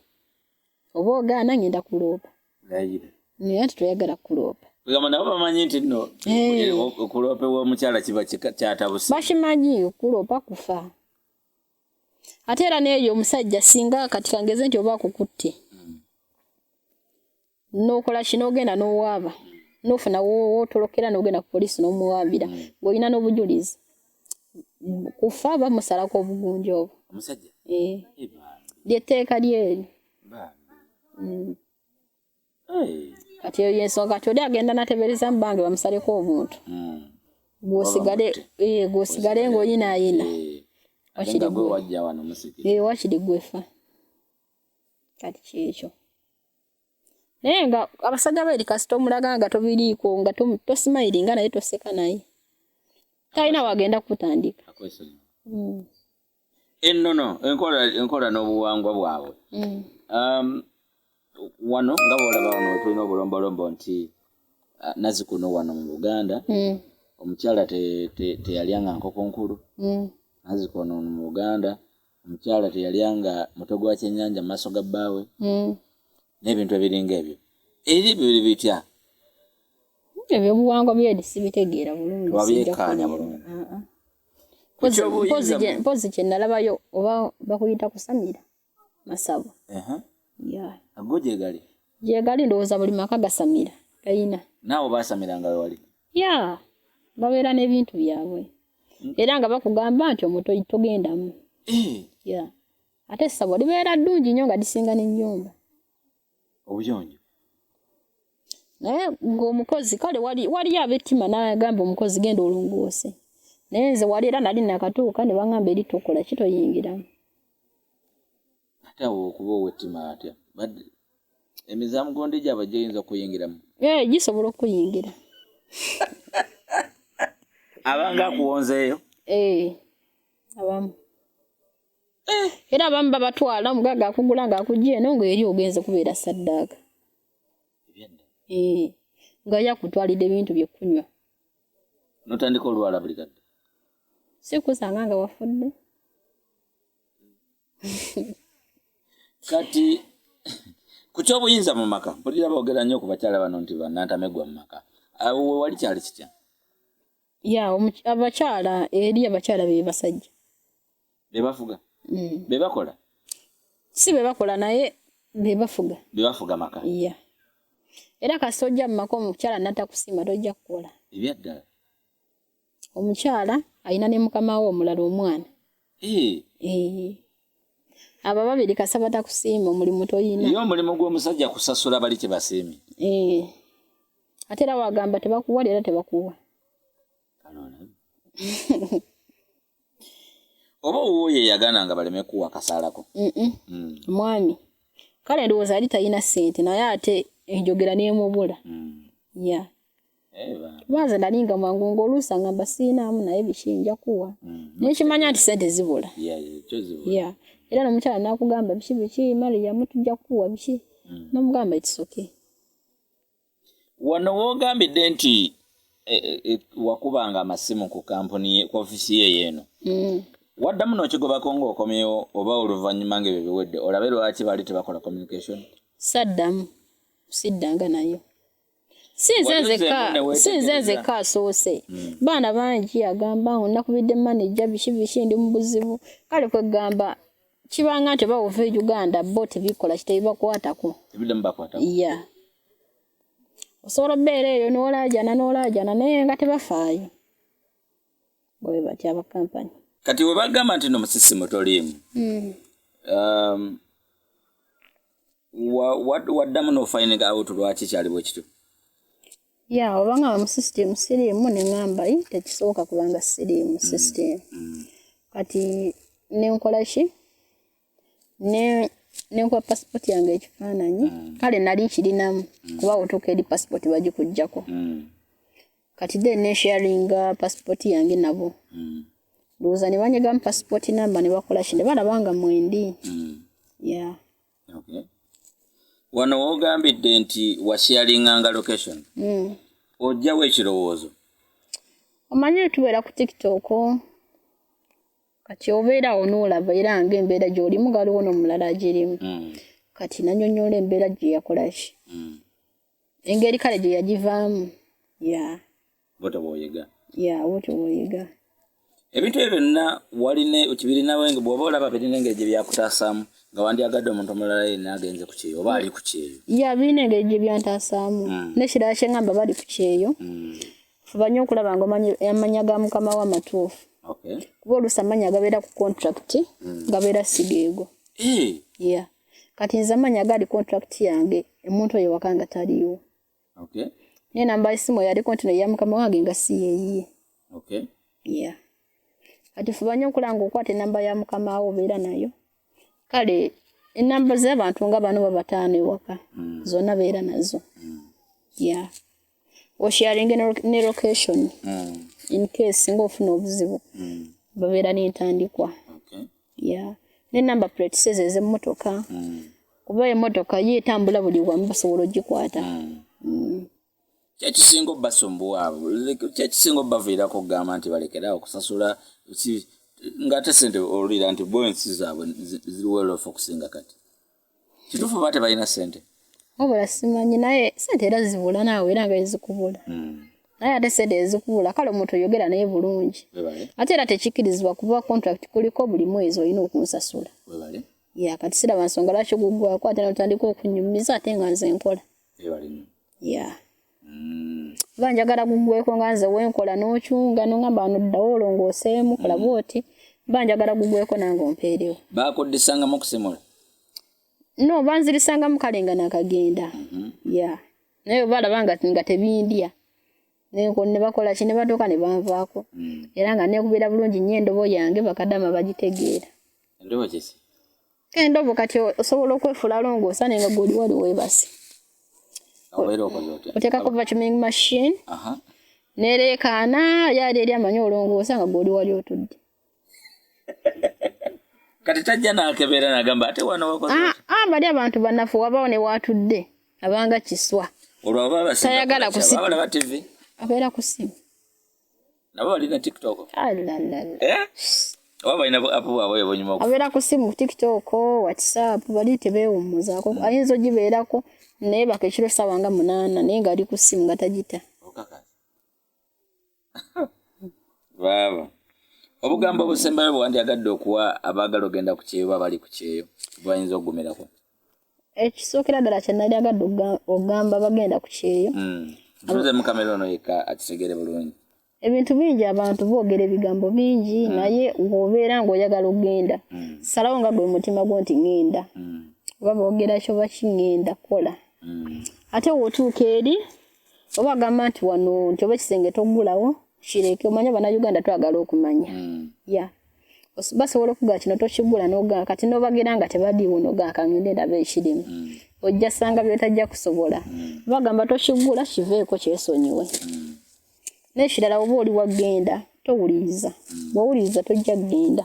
oba ogaana ngenda kuloopa. Layira. Naye anti toyagala kuloopa. Kugamba nabo bamanyi nti nno Eh. okuloopa omukyala kiba kyatabuse. Bakimanyi okuloopa kufa. Ate era n'eyo omusajja singa kati kangeze nti oba akukutte. N'okola ki n'ogenda n'owaaba. N'ofuna wootolokera n'ogenda ku poliisi n'omuwaabira ng'olina n'obujulizi. Kufa bamusalako obugunja obwo. Omusajja? Eh. Eh, bambi. Ly'etteeka ly'eryo. Bambi. Eh. Kati eyo y'ensonga kati oli agenda n'ateebereza mu bange bamusaleko obuntu. Gw'osigale Oba gw'osigale ng'oyinaayina. Eh. Ate Wakiri nga gwe gwe. wajja wano musiki. Wakiri gwefa. Kati kyekyo. Naye nga abasajja beeri kasita omulaga nga tobiriiko nga tosimayiringa naye toseka naye. Talina wagenda kutandika. Akwesonyiwa. Ennono enkola n'obuwangwa bwabwe. Wano nga bw'olaba wano tulina obulombolombo nti nazzikuno wano mu Buganda omukyala teyalyanga nkoko nkulu. Nazzikuno mu Buganda omukyala teyalyanga mutwe gwa kyennyanja mu maaso ga bbaawe. N'ebintu ebiringa ebyo. Eri biri bitya? Ebyobuwangwa byeri sibitegeera bulungi. Wabyekkaanya Sijja bulungi. kulimba. Ku ky'obuyinza Mpozi kye nalabayo oba bakuyita kusamira masabo. Yeah. Ago gye gali? Gye gali ndowooza buli maka gasamira gayina. Naawe baasamiranga we wali? Yeah. Babeera n'ebintu byabwe. Era nga bakugamba nti omwo togendamu. Yeah. Ate essabo libeera ddungi nnyo nga lisinga n'ennyumba. Obuyonjo. Naye ng'omukozi kale waliyo ab'ettima n'agamba omukozi genda olongoose. Naye nze wali era nali nakatuuka ne baŋŋamba eri tokola ki toyingiramu. Ate awo okuba ow'ettima atya? Emizaamu gondi gyabwe giyinza okuyingiramu? Gisobola okuyingira. Abanga akuwonzeeyo? Abamu. Era abamu babatwala omugagga akugula ng'akugja eno ng'eri ogenze kubeera ssaddaaka. Nga ye akutwalidde ebintu bye kunywa. N'otandika olwala buli kadde? Si kusanga nga wafudde. Kati ku ky'obuyinza mu maka, mpulira boogera nnyo ku bakyala bano nti bannantamegwa mu maka. Awo we wali kyali kitya? Ya, abakyala eri abakyala be basajja. Be bafuga? Be bakola? Si be bakola naye be bafuga. Be bafuga maka? Ya. Era kasita ojja mu maka omukyala n'atakusiima tojja kukola. Ebyaddala. Omukyala alina ne mukama we omulala omwana. Abo babiri kasita batakusiima omulimu toyina. Ye omulimu gw'omusajja kusasula bali kye basiimye. Ate era wagamba tebakuwa era tebakuwa. Oba owuwo ye yagaana nga baleme kuwa kasaalako? Mwami. Kale ndowooza yali talina ssente naye ate enjogera n'emubula. Yeah. Kuba nze nali nga mwangu ng'oluusi angamba siinaamu naye biki nja kuwa. Naye kimanya nti ssente zibula. Yeah, kyo zibula. Yeah. Era n'omukyala n'akugamba biki biki Mariam tujja kukuwa biki. N'omugamba it's okay. Wano w'ogambidde nti wakubanga amasimu ku kampuni ku ofiisi ye eno. Waddamu n'okigobako ng'okomyewo oba oluvannyuma ng'ebyo biwedde olabe lwaki baali tebakola communication? Saddamu. Siddanga nayo. Si nze Wali nzekka, ozzeemu ne si nze weetegereza. nzekka asoose. Baana bangi agamba ngo nakubidde manager biki biki ndi mu buzibu. Kale kwegamba kibanga nti oba ova e Uganda bo tebikola kitebibakwatako. Tebiddamu bakwatako. Yeah. Osobola okubeera eyo n'olaajana n'olaajana naye nga tebafaayo. Bwe batyo aba kampani. Kati we bagamba nti no musisimu toliimu. Waddamu n'ofinding out lwaki kyali bwe kityo? Ya, obanga mu system siriimu, ne ŋŋamba, "Ii, tekisoboka kubanga siriimu system." Kati nenkola ki? Nenkuba passport yange ekifaananyi. Kale nali nkirinamu, kuba otuuka eri passport bagikuggyako. Kati then nesharinga passport yange nabo. Ndowooza ne banyegamu passport number, ne bakola ki, ne balaba nga mwendi. Ya. Okay. Wano wogambidde nti washaringanga location, ojjawo ekirowoozo? Omanyi tubeera ku TikTok, kati obeerawo n'olaba era ng'embeera gy'olimu galiwo n'omulala agirimu. Kati nanyonnyola embeera gye yakola ki, engeri kale gye yagivaamu, ya. Bwotyo bw'oyiga. Ya, bwotyo bw'oyiga. Ebintu ebyo byonna walina kibirinawo, bw'oba olaba birina engeri gye byakutaasaamu nga wandyagadde omuntu omulala yenna agenze ku kyeyo oba ali ku kyeyo? Ya, birina engeri gye byantaasaamu. N'ekirala kye ŋŋamba bali ku kyeyo, fuba nnyo okulaba nga omanyi amannya ga mukama wo amatuufu, kuba oluusi amannya agabeera ku contract gabeera si geego. Ya, kati nze amannya agali contract yange, omuntu oyo waka nga taliiwo, naye namba y'essimu eyaliko nti eya mukama wange nga si yeeyiye. Ya, kati fuba nnyo okulaba nga okwata enamba ya mukama wo, obeera nayo. Kale enamba z'abantu nga bano babataano ewaka, zonna beera nazo. Ya, osharinge ne location, in case ng'ofuna obuzibu, babeera n'entandikwa. Ya, ne number plates ezo ez'emmotoka, kuba emmotoka ye etambula buli wamu, basobola ogikwata. Kyekisinga obbasumbuwa abo, kyekisinga obbaviirako okugamba nti balekeraawo okusasula, ng'ate sente owulira nti bo ensi zaabwe ziri well off okusinga kati. Kituufu oba tebalina sente? Wabula simanyi, naye sente era zibula naawe, era nga ezikubula. Naye ate sente ezikubula, kale omuntu oyogera naye bulungi. Ate era tekikkirizibwa, kuba contract kuliko buli mwezi olina okunsasula. Ya, kati siraba nsonga lwaki guggwako ate notandika okunyumiza ate nga nze nkola. Ya, oba njagala guggweko nga nze wenkola, n'okyunga nongamba wano ddawo olongooseemu, kola bwoti. Mba njagala guggweko nange ompeerewo. Bakuddisangamu okusimula? No, banzirisangamu kale nga nakagenda. Ya, naye oba alaba nga tebindya, ne bakola ki, ne batuuka ne banvaako. Era nga nekubira bulungi nnyo endobo yange, bakadama bagitegeera. Endobo kiki? Endobo kati osobola okwefuula longoosa naye nga gwoli wali weebase. Obeera okoze otya? Oteekako vacuuming machine, nereekaana yali eri amanyi olongoosa nga gwoli wali otudde. Kati tajja n'akebeera n'agamba ate wano wakoze Ah, otya? ah, bali abantu banafu, wabawo ne waatudde abanga kiswa. Olwo aba abasinga Tayagala kukola ki? kusika. Aba balaba TV? Abeera ku simu. Nabo balina TikTok? Alalala. Eh? Oba balina app bwabwe bwenyuma? Abeera ku simu, TikTok, WhatsApp, bali tebeewummuzaako. Ayinza ogibeerako naye baka ekiro ssaawa nga 8, naye ng'ali ku simu nga tagita. Okakasa baaba obugambo obusembayo bwewandyagadde okuwa abaagala ogenda ku kyeyo oba bali ku kyeyo bwayinza okugumirako? Ekisookera ddala kye nali agadde ogamba bagenda ku kyeyo, Ntuuze mu kamera ono yekka akitegere bulungi. Ebintu bingi, abantu boogera ebigambo bingi, naye bw'obeera ng'oyagala okugenda, salawo nga gwe mutima gwo nti ŋŋenda, oba boogera kyo oba ki, ŋŋenda kukola. Ate w'otuuka eri, oba agamba nti wano nti oba ekisenge toggulawo, kireke. Omanye Bannayuganda twagala okumanya. Ya, basobola okugaa kino tokigula, nogaa kati nobagira nga tebaliiwo, nogaa kangende ndaba ekirimu, ojja sanga byotajja kusobola. Bagamba tokigula, kiveeko, kyesonyiwe. N'ekirala, oba oli wagenda, towuliriza. Bw'owuliriza tojja kugenda,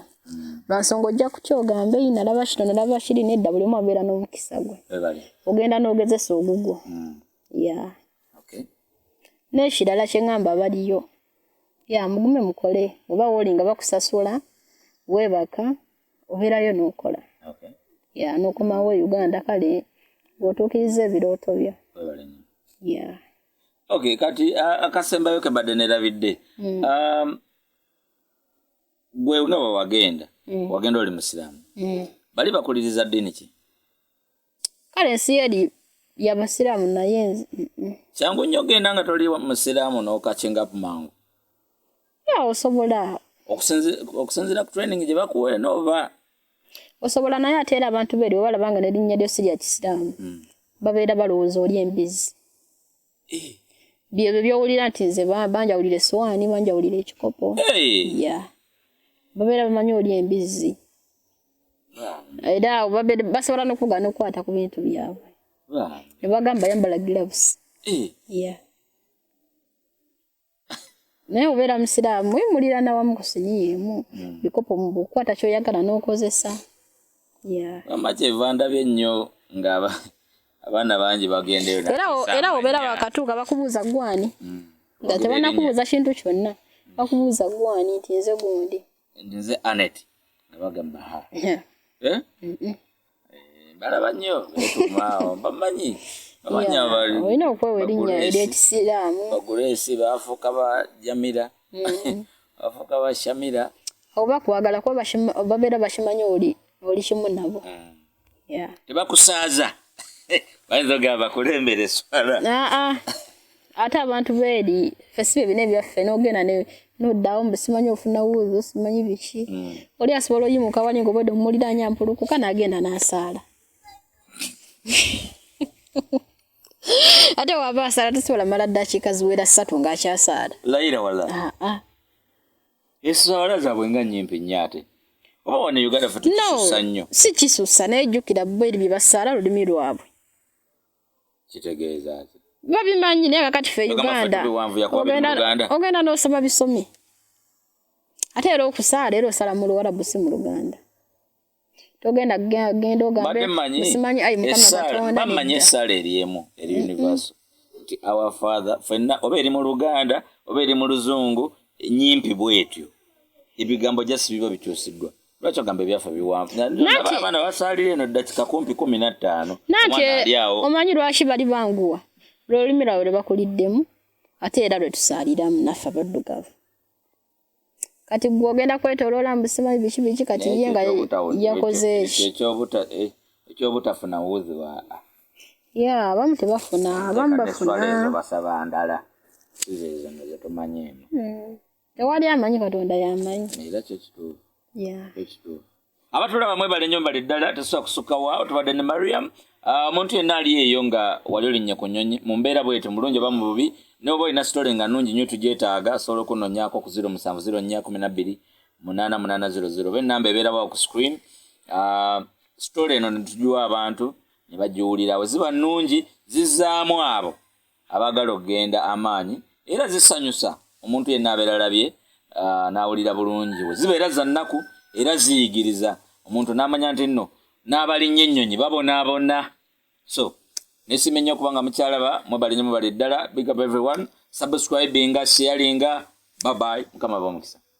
lwansonga ojja kutya ogambe, "Eyi, nalaba kino, nalaba kiri." Nedda, buli omu abeera n'omukisa gwe. Ogenda n'ogezesa ogugwo. Ya. N'ekirala kye ŋŋamba abaliyo, ya, mugume mukole. Oba wooli nga bakusasula, weebaka, obeerayo n'okola. Ya, n'okomawo e Uganda, kale ng'otuukiriza ebirooto byo. Ya. Okay, kati akasembayo ke mbadde nerabidde. Gwe nga bwe wagenda, wagenda oli musiraamu? Bali bakuliriza ddiini ki? Kale ensi eri yabasiraamu, naye Kyangu nnyo ogenda nga toli musiraamu n'okakingapu mangu? Ya, osobola. Okusinziira ku training gye bakuwa eno oba? Osobola, naye ate era abantu beeri bwe balaba nga n'erinnya lyo si lya kisiraamu, babeera balowooza oli embizi. Byebyo byowulira nti nze banjawulira essowaani, banjawulira ekikopo. Yeah, babeera bamanyi oli embizzi, era awo basobola n'okugaana okukwata ku bintu byabwe ne bagamba yambala gloves. Yeah, naye obeera musiraamu, muliraana wamu ku siniya emu, bikopo bukwata kyoyagala n'okozesa. Yeah. Wamma kyeva ndabye nnyo nga abaana bangi bagendeyo. Era obeera wakatuuka bakubuuza gwani, nga tebanakubuuza kintu kyonna, bakubuuza gwani, nti nze gundi. Nze Anet, nga bagamba ha. Eh? Balaba nnyo betuumaawo, bamanyi bamanyi. Olina okwewa erinnya eryekisiraamu. Baguleesi bafuuka ba Jamira, bafuuka ba Shamira. Oba kwagala kuba babeera bakimanyi oli kimu nabo. Yeah. Tebakusaaza, bayinza ogamba bakulembera eswala. Aa, ate abantu beeri ffe si bye bina ebyaffe, n'ogenda noddawo mbu simanyi ofuna wuuzu, simanyi biki. Oli asobola oyimuka wali nga obwedde omuliraanya mpulukuka n'agenda n'asaala, ate waba asaala tasobola mala ddakiika ziwera 3 ng'akyasaala. Layira wala. Aa. Eswala zaabwe nga nnyimpi nnyo, ate oba wano e Uganda ffe No. tukisussa nnyo. Si kisussa, naye jjukira bo eri bye basaala lulimi lwabwe. Kitegeeza ki? Babimanyi, naye kakati ffe Ogamba ffe Uganda tubiwanvu yakuba biri mu Luganda. Ogenda n'osoma bisome, ate era okusaala era osala mu Luwarabu, si mu Luganda. Togenda genda ogambe Mbadde mmanyi simanyi ayi Mukama Katonda. Bamanyi Nedda. Essaala eri emu eri universal nti "Our Father", ffenna oba eri mu Luganda oba eri mu Luzungu, nyimpi bwetyo, ebigambo just biba bikyusiddwa. Lwaki ogamba ebyaffe biwanvu? Abaana basaalira eno ddakika kumpi 15. Nanti Omwana ali awo. Omanyi lwaki bali banguwa? Lwolulimi lwabwe lwe bakuliddemu, ate era lwe tusaaliramu naffe abaddugavu. Kati gwe ogenda kwetoloola mbu simanyi biki biki, kati ye nga yakoze eki? Ekyobutafuna wuzi wa Ya, abamu tebafuna, abamu eswala ezo bafuna. Basaba ndala, si zeezo no zetumanyi eno. Tewali amanyi, Katonda yamanyi. Era kyo kituufu. Ekituufu. Abatulaba mwebale nnyo, mbale ddala, tesobola kusukka waawo. Tubadde ne Mariam. Ah, omuntu yenna ali eyo nga wali olinnye ku nnyonyi mu mbeera bwetyo, mulungi oba mu bubi, ne oba olina story nga nnungi nnyo, tugyetaaga. Osobola okunonyaako ku 0704 12 8800 oba enamba ebeerawo ku screen. Ah, story eno netugiwa abantu ne bagiwulira. We ziba nnungi zizzaamu abo abaagala okugenda amaanyi, era zisanyusa omuntu yenna abeera alabye, ah, n'awulira bulungi. We zibeera za nnaku era ziyigiriza omuntu n'amanya nti nno n'abalinnya ennyonyi babonaabona. So nesiima nnyo okuba nga mukyalaba. Mwebale nnyo, mwebale ddala. Big up everyone, subscribinga, sharinga. Bye bye, Mukama ba omukisa.